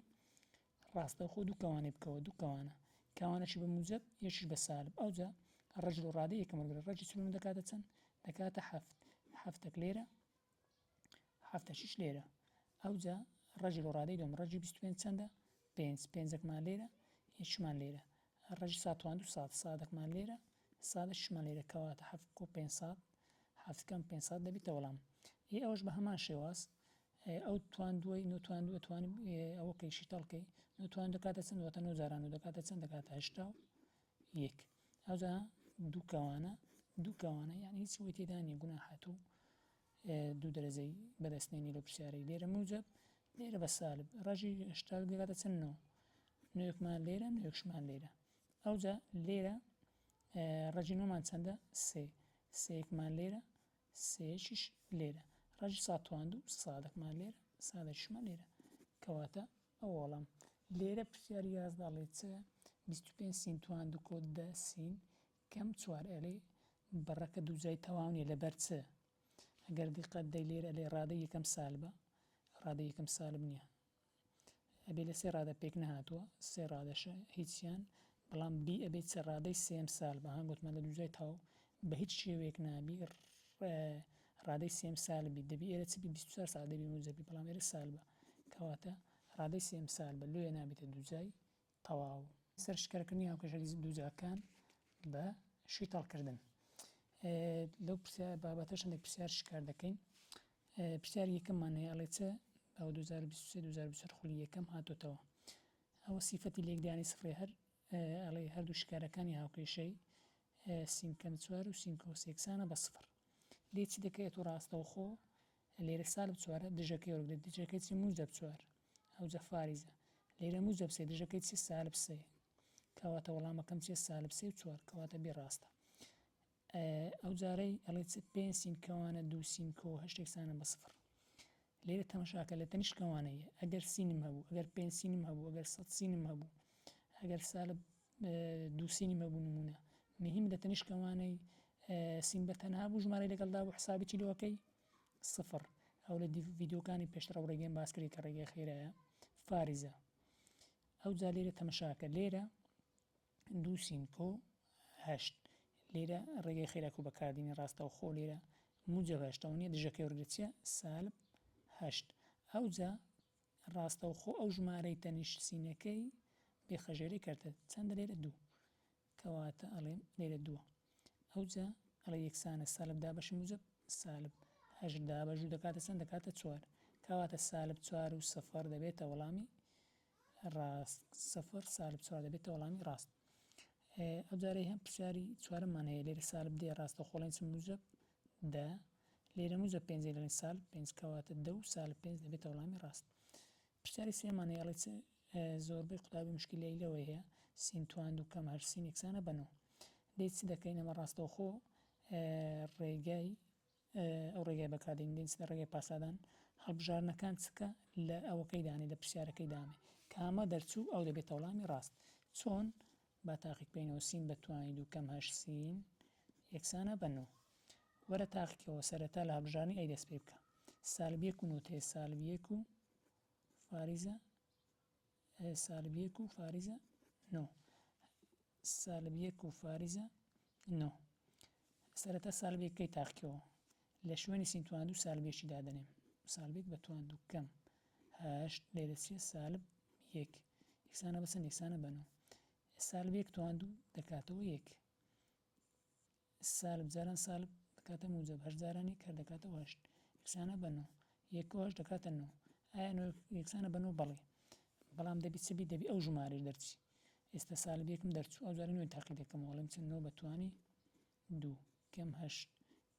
ڕاستەوخۆ دوو کەوانەی بکەوە دوو کەوانە کەوانەشی بە موجەب یەکیش بە سالب ئەوجا ڕەجل و ڕادەی یەکەم وەرگرە ڕەجی چلون دەکاتە چەند دەکاتە حەفت حەفتەک لێرە حەفتەشیش لێرە ئەوجا ڕەجل و ڕادەی دوم ڕەجی 25 چەندە پێنج پێنجەکمان لێرە یەکمان لێرە ڕەجی سات توان دوو سات سادەکمان لێرە سادەشمان لێرە کەواتە حەفت کۆ پێنج سات حەفت کەم پێنج سات دەبیتە وەڵام ئێ ئەوەش بە هەمان شێواز ئەو تواندووەی نۆ تواندووە توانی ئەوە کەی شیتەڵ کەی نۆ توان دەکاتە چەند واتە نۆ جاران و دەکاتە چەند دەکاتە 81 ئەوجا دوو کەوانە دوو کەوانە یعنی هیچ وی تێدا نییە گوناحات و دوو دەرەجەی بەدەستنێنی لەو پرسیارەی لێرە موجب لێرە بە سالب ڕەژی هەشتا دەکاتە چەند نۆ نۆیەکمان لێرە نۆیەکشمان لێرە ئەوجا لێرە ڕەجی نۆمان چەندە سێ سێیەکمان لێرە سێیەکیش لێرە ڕەجی سا تواند و سادەکمان لێرە سادەکیشمان لێرە کەواتە ئەو وەڵام لێرە پرسیاری 11 ئەڵێ چ 25 سین تواند و کۆ دە سین کەم چوار ئەلێ بڕەکە دووجای تەواو نییە لەبەر چ ئەگەر دیقەت دەی لێرە ئەلێ ڕادەی یەکەم سالبە ڕادەی یەکەم سالب نییە ئەبێ لە سێ ڕادە پێک نەهاتووە سێ ڕادەشە هیچیان بەڵام بی ئەبێ چ ڕادەی سێم سال بە هان گوتمان لە دووجای تاو بە هیچ شێوەیەک نابی ڕادەی سێم سال بی دەبی ئێرە چ بی 24 ساعت دەبی موجەبی بەڵام ئێرە سال بە کەواتە ڕادەی سێم سال بە لۆیە نابێتە دووجای تەواو. سەر شکارکردنی هاوکێشەی دووجاکان بە شیتەڵکردن لەو پرسیار بابەتەش هەندێک پرسیار شکار دەکەین پرسیاری یەکەممان هەیە ئەڵێ چ ئەوە 2023 2024 خولی یەکەم هاتۆتەوە ئەوە سیفەتی لێکدانی سفرێ هەر ئەڵێ هەردوو شکارەکانی هاوکێشەی سین کەم چوار و سین کۆ سێکسانە بە سفر لێ چی دەکەیت و ڕاستەوخۆ لێرە سالب چوارە دژەکەی وەرگرێت دژەکەی چی موجەب چوار ئەوجا فاریزە لێرە موجەب سێ دژەکەی چی سالب سێ کەواتە وەڵامەکەم چیە سالب سێ و چوار کەواتە بی ڕاستە ئەو جارەی ئەڵێ چ پێنج سین کەوانە دوو سین کۆ هەشت یەکسانە بە سفر لێرە تەمەشاکە لە تەنیشت کەوانەیە ئەگەر سینم هەبوو ئەگەر پێنج سینم هەبوو ئەگەر سەد سینم هەبوو ئەگەر سالب دوو سینم هەبوو نمونە مهم لە تەنیشت کەوانەی سین بە تەنها بوو ژمارەی لەگەڵدا بوو حسابی چی لۆکەی سفر ئەو لە ڤیدیۆکانی پێشتر ئەو ڕێگەیم باس کردی کە ڕێگەی خێرایە فاریزە ئەو جا لێرە تەمەشاکە لێرە دوو سین کۆ هەشت لێرە ڕێگەی خێراک و بەکاردینی ڕاستەوخۆ لێرە موجب هەشت ئەو نییە دژەکەی وەرگرە چییە سالب هەشت ئەوجا ڕاستەوخۆ ئەو ژمارەی تەنیشت سینەکەی بێخەژێرەی کەرتە چەندە لێرە دوو کەواتە ئەڵێم لێرە دووە ئەوجا ئەڵێ یەکسانە سالب دابەشی موجب سالب هەشت دابەش دوو دەکاتە چەند دەکاتە چوار کەواتە سالب چوار و سفر دەبێتە وەڵامی ڕاست سفر سالب چوار دەبێتە وەڵامی ڕاست ئەو جارەی هەم پرسیاری چوارەممان هەیە لێرە سالب دێ ڕاستە خۆڵێن چ موجب دە لێرە موجب پێنجی لەڵێن سالب پێنج کەواتە دە و سالب پێنج دەبێتە وەڵامی ڕاست پرسیاری سێمان هەیە ئەڵێ چ زۆربەی قوتابی مشکلەی لەوەی هەیە سین تواند و کەم هەر سین یەکسانە بە نۆ دەی چ دەکەین ئەمە ڕاستەوخۆ ڕێگای ئەو ڕێگای بەکاردێنین دێن چ لە ڕێگای پاسادان هەڵبژاردنەکان چکە لە ئەوەکەی دانێ لە پرسیارەکەی دانێ. کامە دەرچوو ئەو دەبێتە وەڵامی ڕاست. چۆن؟ با تاقی بکەینەوە سین بە توانی دوو کەم هەشت سین یەکسانە بە نۆ. وەرە تاقیکەوە سەرەتا لە هەڵبژاردنی A دەست پێ بکە. سالب یەک و نۆ تێ سالب یەک و فاریزە سالب یەک و فاریزە نۆ. سالب یەک و فاریزە نۆ. سەرەتا سالب یەکەی تاقیکەوە. لە شوێنی سین توان دوو سالب یەکی دادەنێم. سالب یەک بە توان دوو کەم هەشت لێرە چیە سالب یەک یەکسانە بە چەند یەکسانە بە نۆ. سالب یەک توان دوو دەکاتەوە یەک. سالب جاران سالب دەکاتە موجەب هەشت جاران یەک هەر دەکاتەوە هەشت یەکسانە بە نۆ. یەک و هەشت دەکاتە نۆ. ئایا نۆ یەکسانە بە نۆ؟ بەڵێ. بەڵام دەبی چ بی؟ دەبی ئەو ژمارەیش دەرچی. ئێستا سالب یەکم دەرچوو ئەو جارە نۆی تاقی دەکەمەوە ئەڵێم چ نۆ بە توانی دوو کەم هەشت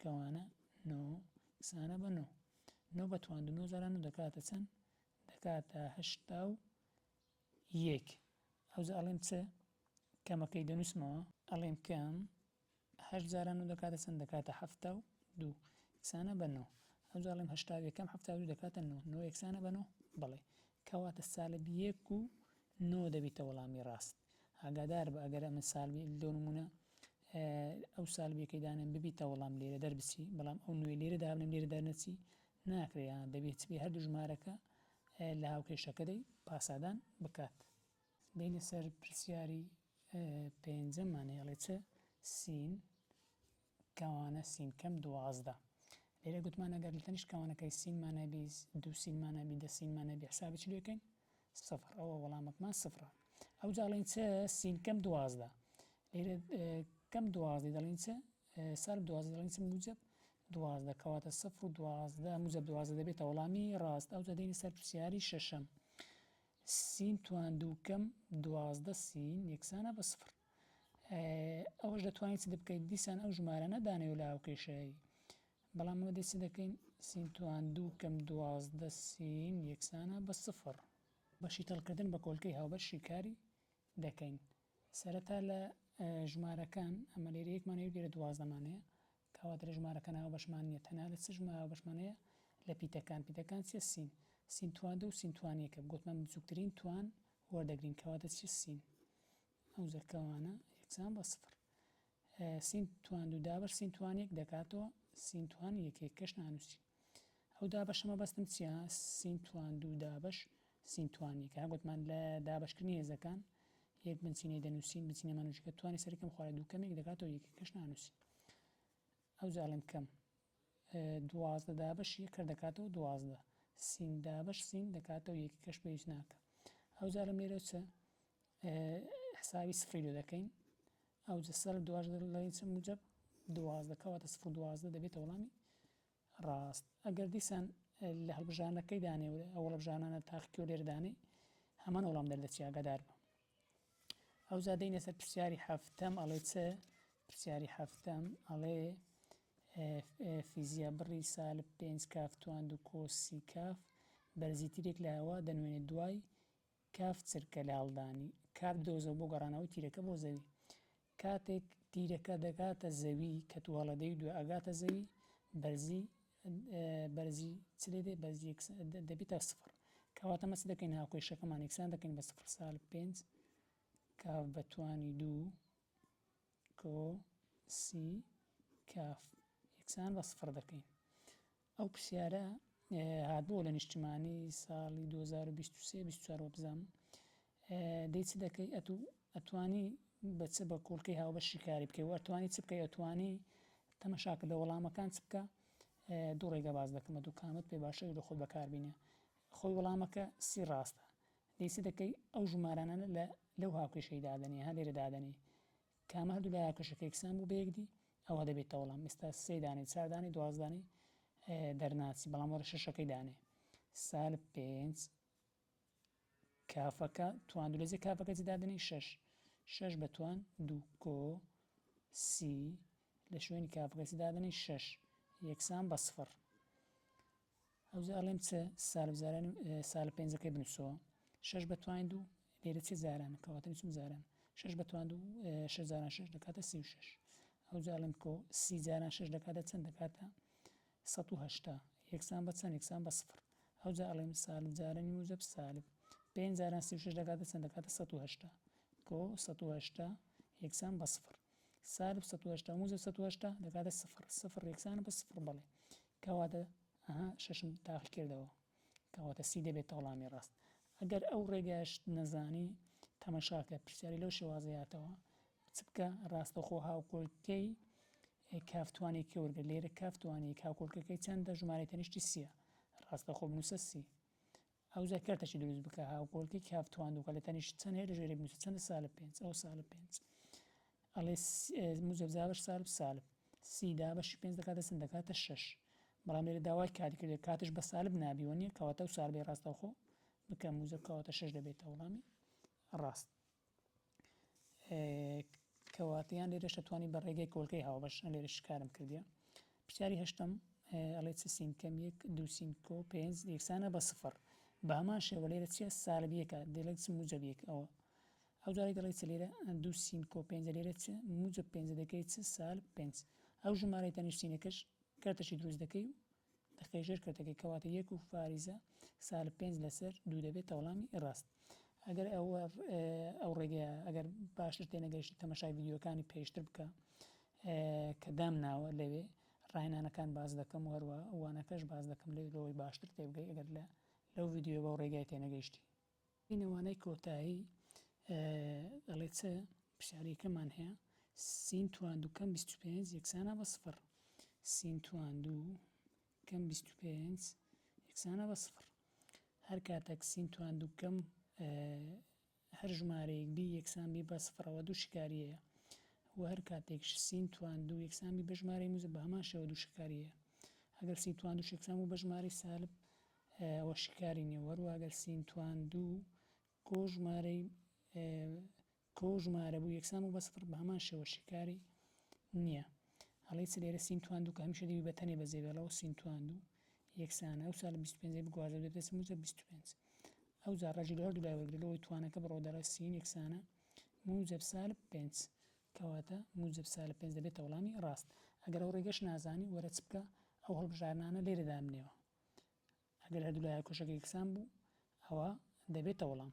کەوانە نۆ یەکسانە بە نۆ. نۆ بە توان دوو نۆ جاران نۆ دەکاتە چەند؟ دەکاتە 81. ئەوجا ئەڵێم چ؟ کەمەکەی دەنووسمەوە. ئەڵێم کەم هەشت جاران نۆ دەکاتە چەند؟ دەکاتە 72. یەکسانە بە نۆ. ئەوجا ئەڵێم 81 کەم 72 دەکاتە نۆ. نۆ یەکسانە بە نۆ؟ بەڵێ. کەواتە سالب یەک و نۆ دەبیتە وەڵامی ڕاست. ئاگادار بە ئەگەر ئەمن سالبی لۆ نمونە ئەو سالبیەکەی دانێم ببیتە وەڵام لێرە دەربچی بەڵام ئەو نوێ لێرە دابنێم لێرە دەرنەچی ناکرێ یان دەبێت چ بێ هەردوو ژمارەکە لە هاوکێشەکە دەی پاسادان بکات. بینە سەر پرسیاری پێنجەممان هەیە چ سین کەوانە سین کەم 12 لێرە گوتمان ئەگەر لە تەنیشت کەوانەکەی سینمان هەبی دوو سینمان هەبی دە سینمان هەبی حسابی چ لێکەین سفر ئەوە وەڵامەکمان سفرە ئەوجا ئەڵێین چ سین کەم 12 لێرە کەم 12 دەڵێین چ سالب 12 دەڵێین چ موجب 12 کەواتە سفر و 12 موجب 12 دەبێتە وەڵامی ڕاست ئەوجا دێینە سەر پرسیاری شەشەم سین توان دوو کەم 12 سین یەکسانە بە سفر ئەوەش دەتوانیت چ بکەیت دیسان ئەو ژمارانە دانەوە لە هاوکێشەی بەڵام ئەمە دەی چ دەکەین سین توان دوو کەم 12 سین یەکسانە بە سفر. بە شیتەڵکردن بە کۆلکەی هاوبەش شیکاری دەکەین. سەرەتا لە ژمارەکان ئەمە لێرە یەکمان هەیە و لێرە دوازدەمان هەیە کەواتە لە ژمارەکان هاوبەشمان نییە تەنها لە چ ژمارە هاوبەشمان هەیە لە پیتەکان پیتەکان چیە سین سین توان دوو سین توان یەکە گوتمان بچووکترین توان وەردەگرین کەواتە چیە سین ئەوجا کەوانە یەکسان بە سفر سین توان دوو دابەش سین توان یەک دەکاتەوە سین توان یەک یەک کەش نانووسین ئەو دابەشە مەبەستم چییە سین توان دوو دابەش سین توان یەک ها گوتمان لە دابەشکردنی هێزەکان یەک بنچینەی دەنووسین بنچینەمان وشکە توانی سەرەکەم خوارە دوو کەمێک دەکاتەوە یەک کەش نانووسین ئەو جاڵم کەم 12 دابەش یەک کەر دەکاتەوە 12 سین دابەش سین دەکاتەوە یەکی کەش پێویست ناکە ئەو جارم لێرە چ حسابی سفری لۆ دەکەین ئەوجە سەر 12 لەین چ موجب 12 کەواتە سفر 12 دەبێتە وەڵامی ڕاست ئەگەر دیسان لە هەڵبژانەکەی دانێ و ئەو هەڵبژانانە تاقیکەوە لێرە دانێ هەمان وەڵام دەردەچی ئاگادار بە ئەوجا دێینە سەر پرسیاری هەفتەم ئەڵێ چ پرسیاری هەفتەم ئەڵێ فیزیا بڕی سالب پێنج کاف توان دوو کۆ سی کاف بەرزی تیرێک لە هەوا دەنوێنێت دوای کاف چرکە لە هەڵدانی کات بدۆزەوە بۆ گەڕانەوەی تیرەکە بۆ زەوی. کاتێک تیرەکە دەگاتە زەوی کە تو هەڵەدەی و دوای ئەگاتە زەوی بەرزی بەرزی چ لێ دێ بەرزی دەبیتە سفر کەواتە مەچ دەکەین هاوکێشەکەمان یەکسان دەکەین بە سفر سالب پێنج کاف بە توانی دوو کۆ سی کاف یەکسان بە سفر دەکەین. ئەو پرسیارە هاتبووە لە نیشتمانی ساڵی 2023 24 وەبزانم دەی چ دەکەی ئەتو ئەتوانی بە چ بە کۆڵکەی هاوبەش شیکاری بکەی و ئەتوانی چ بکەی ئەتوانی تەمەشاکە لە وەڵامەکان چ بکە دوو ڕێگە باز دەکەمە دوو کامت پێ باشە لە خۆت بەکاربینە خۆی وەڵامەکە سی ڕاستە دەی چ دەکەی ئەو ژمارانە لە لەو هاوکێشەی دادەنێ ها لێرە دادەنێ کامە هەردوو لایە کەشەکە یەکسان بوو بە یەکدی ئەوە دەبێتە وەڵام ئێستا سێ دانەی چار دانەی 12 دانەی دەرناچی بەڵام وەرە شەشەکەی دانێ سالب پێنج کافەکە توان دوو لەجێ کافەکە چی دادەنێی شەش شەش بە توان دوو کۆ سی لە شوێنی کافەکە چی دادەنێی شەش یەکسان بە سفر ئەوجا ئەڵێم چ سالب جاران سالب پێنجەکەی بنووسەوە شەش بە توان دوو لێرە چ جاران کەواتە نووسم جاران شەش بە توان دوو شەش جاران شەش دەکاتە 36 ئەوجا ئەڵێم کۆ سی جاران شەش دەکاتە چەند دەکاتە 180 یەکسان بە چەند یەکسان بە سفر ئەوجا ئەڵێم سالب جارانی موجب سالب. پێنج جاران 36 دەکاتە چەند؟ دەکاتە 180 کۆ 180 یەکسان بە سفر. سالب 180 موجب 180 دەکاتە سفر، سفر یەکسانە بە سفر بەڵێ. کەواتە ئەها شەشم تاقی کردەوە. کەواتە C دەبێتە وەڵامی ڕاست. ئەگەر ئەو ڕێگایەشت نەزانی تەمەشاکە پرسیاری لەو شێوازە هاتەوە چ بکە ڕاستەوخۆ هاوکۆلکەی کاف توانێکی وەرگە لێرە کاف توانێک هاوکۆلکەکەی چەندە ژمارەی تەنیشتی سیە ڕاستەخۆ بنووسە سی ئەوجا کەرتەکی دروست بکە هاوکۆلکەی کاف تواندووکە لە تەنیشت چەند هەیە لە ژێری بنووسە چەندە سالب پێنج ئەو سالب پێنج ئەڵێ موجب زابەش سالب سالب سی دابەشی پێنج دەکاتە چەند دەکاتە شەش بەڵام لێرە داوای کاتی کردێ کاتش بە سالب نابی وە نییە کەواتە و سالبەی ڕاستەوخۆ بکە موجب کەواتە شەش دەبێتە وەڵامی ڕاست کەواتە یان لێرەش دەتوانی بە ڕێگەی کۆلکەی هاوبەش لێرە شکارم کردیە پرسیاری هەشتم ئەڵێ چ سین کەم یەک دوو سین کۆ پێنج یەکسانە بە سفر بە هەمان شێوە لێرە چیە سالب یەکە دەڵێت چ موجب یەک ئەوە ئەو جارەی دەڵێت چ لێرە دوو سین کۆ پێنج لێرە چ موجب پێنج دەکەی چ سالب پێنج ئەو ژمارەی تەنیشت سینەکەش کەرتەشی دروست دەکەی و دەخەی ژێر کەرتەکەی کەواتە یەک و فاریزە سالب پێنج لەسەر دوو دەبێتە وەڵامی ڕاست ئەگەر ئەوە ئەو ڕێگەیە ئەگەر باشتر تێنەگەیشتی تەمەشای ڤیدیۆکانی پێشتر بکە کە دام ناوە لەوێ ڕاهێنانەکان باس دەکەم و هەروە وانەکەش باس دەکەم لەوێ لەوەی باشتر تێبگەی ئەگەر لە لەو ڤیدیۆ بەو ڕێگای تێنەگەیشتی. بینە وانەی کۆتایی ئەڵێ چ پرسیارێکەمان هەیە سین تواندوو کەم 25 یەکسانە بە سفر سین تواندوو کەم 25 یەکسانە بە سفر هەر کاتێک سین تواندوو کەم هەر ژمارەیەک بی یەکسان بی بە سفرەوە دوو شیکاری هەیە و هەر کاتێکش سین تواندوو یەکسان بی بە ژمارەی موجب بە هەمان شێوە دوو شیکاری هەیە ئەگەر سین تواندووش یەکسان بوو بە ژمارەی سالب ئەوە شیکاری نییە وەروە ئەگەر سین تواندوو کۆ ژمارەی کۆ ژمارە بوو یەکسان بوو بە سفر بە هەمان شێوە شیکاری نییە. ئەڵێی چ لێرە سین تواندوو کە هەمیشە دەبی بە تەنێ بەجێ بێڵەوە سین تواندوو یەکسانە ئەو سالب 25 ەی بگوازەوە دەبێتە چ موجب 25 ئەوجا ڕەگی لە هەردوو لای وەرگرە لەوەی توانەکە بڕۆ دەڵێ سین یەکسانە موجب سالب 5 کەواتە موجب سالب 5 دەبێتە وەڵامی ڕاست ئەگەر ئەو ڕێگەش نازانی وەرە چ بکە ئەو هەڵبژاردنانە لێرە دابنێوە ئەگەر هەردوو لایە کۆشەکە یەکسان بوو ئەوە دەبێتە وەڵام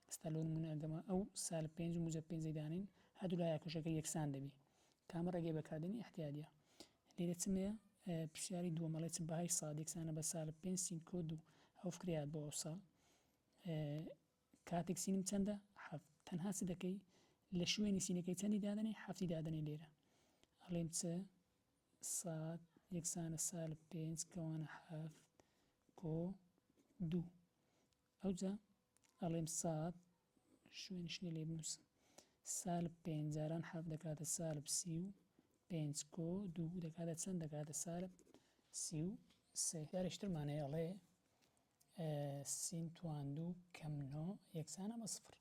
ئێستا لۆ نمونە ئەگەمە ئەو سالب پێنج و موجب پێنجەی دانین هەردوو لایە کۆشەکە یەکسان دەبی کامە ڕێگەی بەکاردێنی ئیعتیادیە لێرە چم هەیە پرسیاری دووەم ئەڵێ چ بەهای ساد یەکسانە بە سالب پێنج سین کۆ دوو ئەو فکرەیات بۆ ئەو ساڵ کاتێک سینم چەندە حەفت تەنها چ دەکەی لە شوێنی سینەکەی چەندی دادەنێ حەفتی دادەنێ لێرە ئەڵێم چ ساد یەکسانە سالب پێنج کەوانە حەفت کۆ دوو ئەوجا ئەڵێم ساد شوێنیش نیە لێ بنووسم سالب پێنج جاران حەفت دەکاتە سالب 35 کۆ دوو دەکاتە چەند دەکاتە سالب 33 جارێکترمان هەیە ئەڵێ سین تواندوو کەم نۆ یەکسانە بە سفر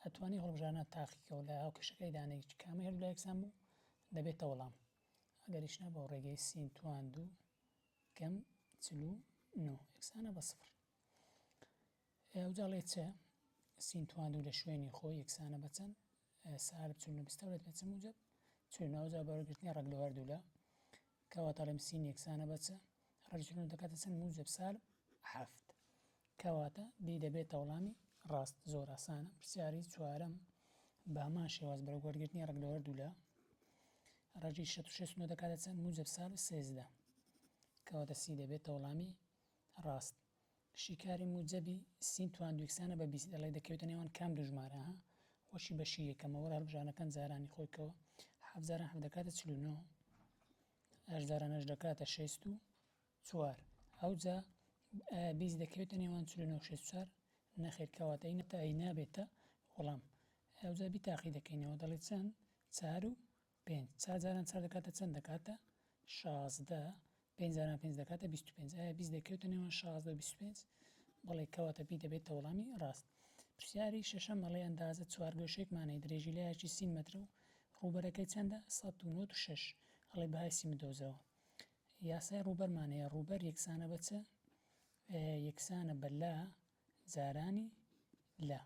ئەتوانی هەڵبژانە تاقیکەوە لە هاوکێشەکەی دانێک کامەی هەردوو یەکسان بوو دەبێتە وەڵام ئەگەریش نا بۆ ڕێگەی سین تواندوو کەم 49 یەکسانە بە سفر ئەوجا ڵێ چ سین تواندوو لە شوێنی خۆی یەکسانە بە چەند سالب 49 بستەورێت بە چ موجب 49 ئەوجا بە وەرگرتنی ڕەگ لە هەردوولا کەواتە ئەڵێم سین یەکسانە بە چ ڕەگی 49 دەکاتە چەند موجب سالب حەفت کەواتە دی دەبێتە وەڵامی ڕاست زۆر ئاسانە پرسیاری چوارەم بە هەمان شێواز بەرەو وەرگرتنی ڕەگ لە هەردوولا ڕەگی 69 دەکاتە چەند موجب سالب 13 کەواتە سی دەبێتە وەڵامی ڕاست شیکاری موجەبی سین تواندو یەکسانە بە 20 دەڵێ دەکەوێتە نێوان کام دوو ژمارە ها وەشی بەشی یەکەمە وەرە هەڵبژانەکان جارانی خۆی کەوە حەفت جاران حەفت دەکاتە 49 هەشت جاران هەشت دەکاتە 64 ئەوجا ئایا 20 دەکەوێتە نێوان 49 و 64 نەخێر کەواتە ئەی نەتا ئەی نابێتە وەڵام ئەوجا بی تاقی دەکەینەوە دەڵێ چەند چار و پێنج چار جاران چار دەکاتە چەند دەکاتە 16 پێنج جاران پێنج دەکاتە 25 ئایا 20 دەکەوێتە نێوان 16 و 25 بەڵێ کەواتە بی دەبێتە وەڵامی ڕاست پرسیاری شەشەم ئەڵێ ئەندازە چوارگۆشەیەکمان هەیە درێژی لایەکی سین مەترە و ڕووبەرەکەی چەندە 196 ئەڵێ بەهای سین بدۆزەوە یاسای ڕووبەرمان هەیە ڕووبەر یەکسانە بە چ یەکسانە بە لا جارانی لا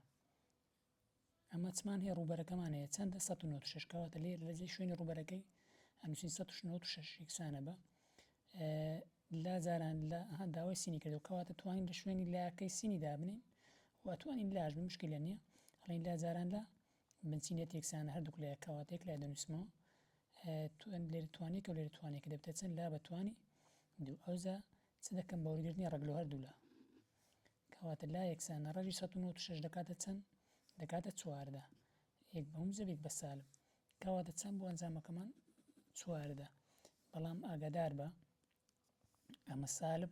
ئەمە چمان هەیە ڕووبەرەکەمان هەیە چەندە 196 کەواتە لێرە لە جێی شوێنی ڕووبەرەکەی ئەنووسین 196 یەکسانە بە لا جاران لە داوای سینی کردو کەواتە توانین لە شوێنی لاکەی سینی دابنین و. و ئەتوانین لاش بێ مشکلە نییە ئەڵێین لا جاران لا بنچینەت یەکسانە هەردووک لایە کەواتە یەک لای دەنووسمەوە لێرە توانێکە و لێرە توانێکە دەبێتە چەند لا بە توانی دوو ئەوجا چ دەکەم بە وەرگرتنی ڕەگ لۆ هەردوو لا کەواتە لا یەکسانە ڕەگی 196 دەکاتە چەند دەکاتە 14 یەک بە موجب یەک بە سالب کەواتە چەند بۆ ئەنجامەکەمان 14 بەڵام ئاگادار بە ئەمە سالب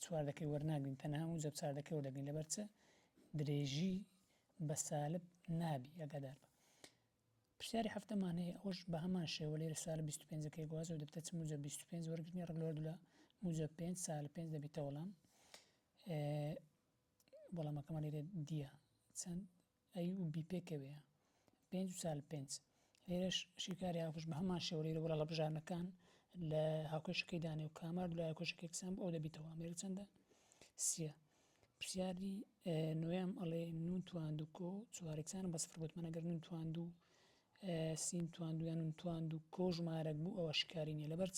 چواردەکەی وەرناگرین تەنها موجب چاردەکەی وەردەگرین لەبەر چ درێژی بە سالب نابی ئاگادار بە پرسیاری هەفتەمان هەیە ئەوەش بە هەمان شێوە لێرە سالب 25 ەکەی گوازەوە دەبتە چ موجب 25 وەرگرتنی ڕەگ لە هەردوولا موجب 5 سالب 5 دەبیتە وەڵام وەڵامەکەمان لێرە دیە چەند A و B پێکەوەیە پێنج و سالب پێنج لێرەش شیکاری هاوکێش بە هەمان شێوە لێرە وەڵا هەڵبژاردنەکان لە هاوکێشەکەی دانێ و کامار لای هاوکێشەکە یەکسان بوو ئەو دەبیتەوە لێرە چەندە سیە پرسیاری نوێم ئەڵێ نون تواندو کۆ چوار یەکسانە بە سفر گوتمان ئەگەر نون تواندو سین تواندو یان نون تواندو کۆ ژمارەک بوو ئەوە شکاری نییە لەبەر چ؟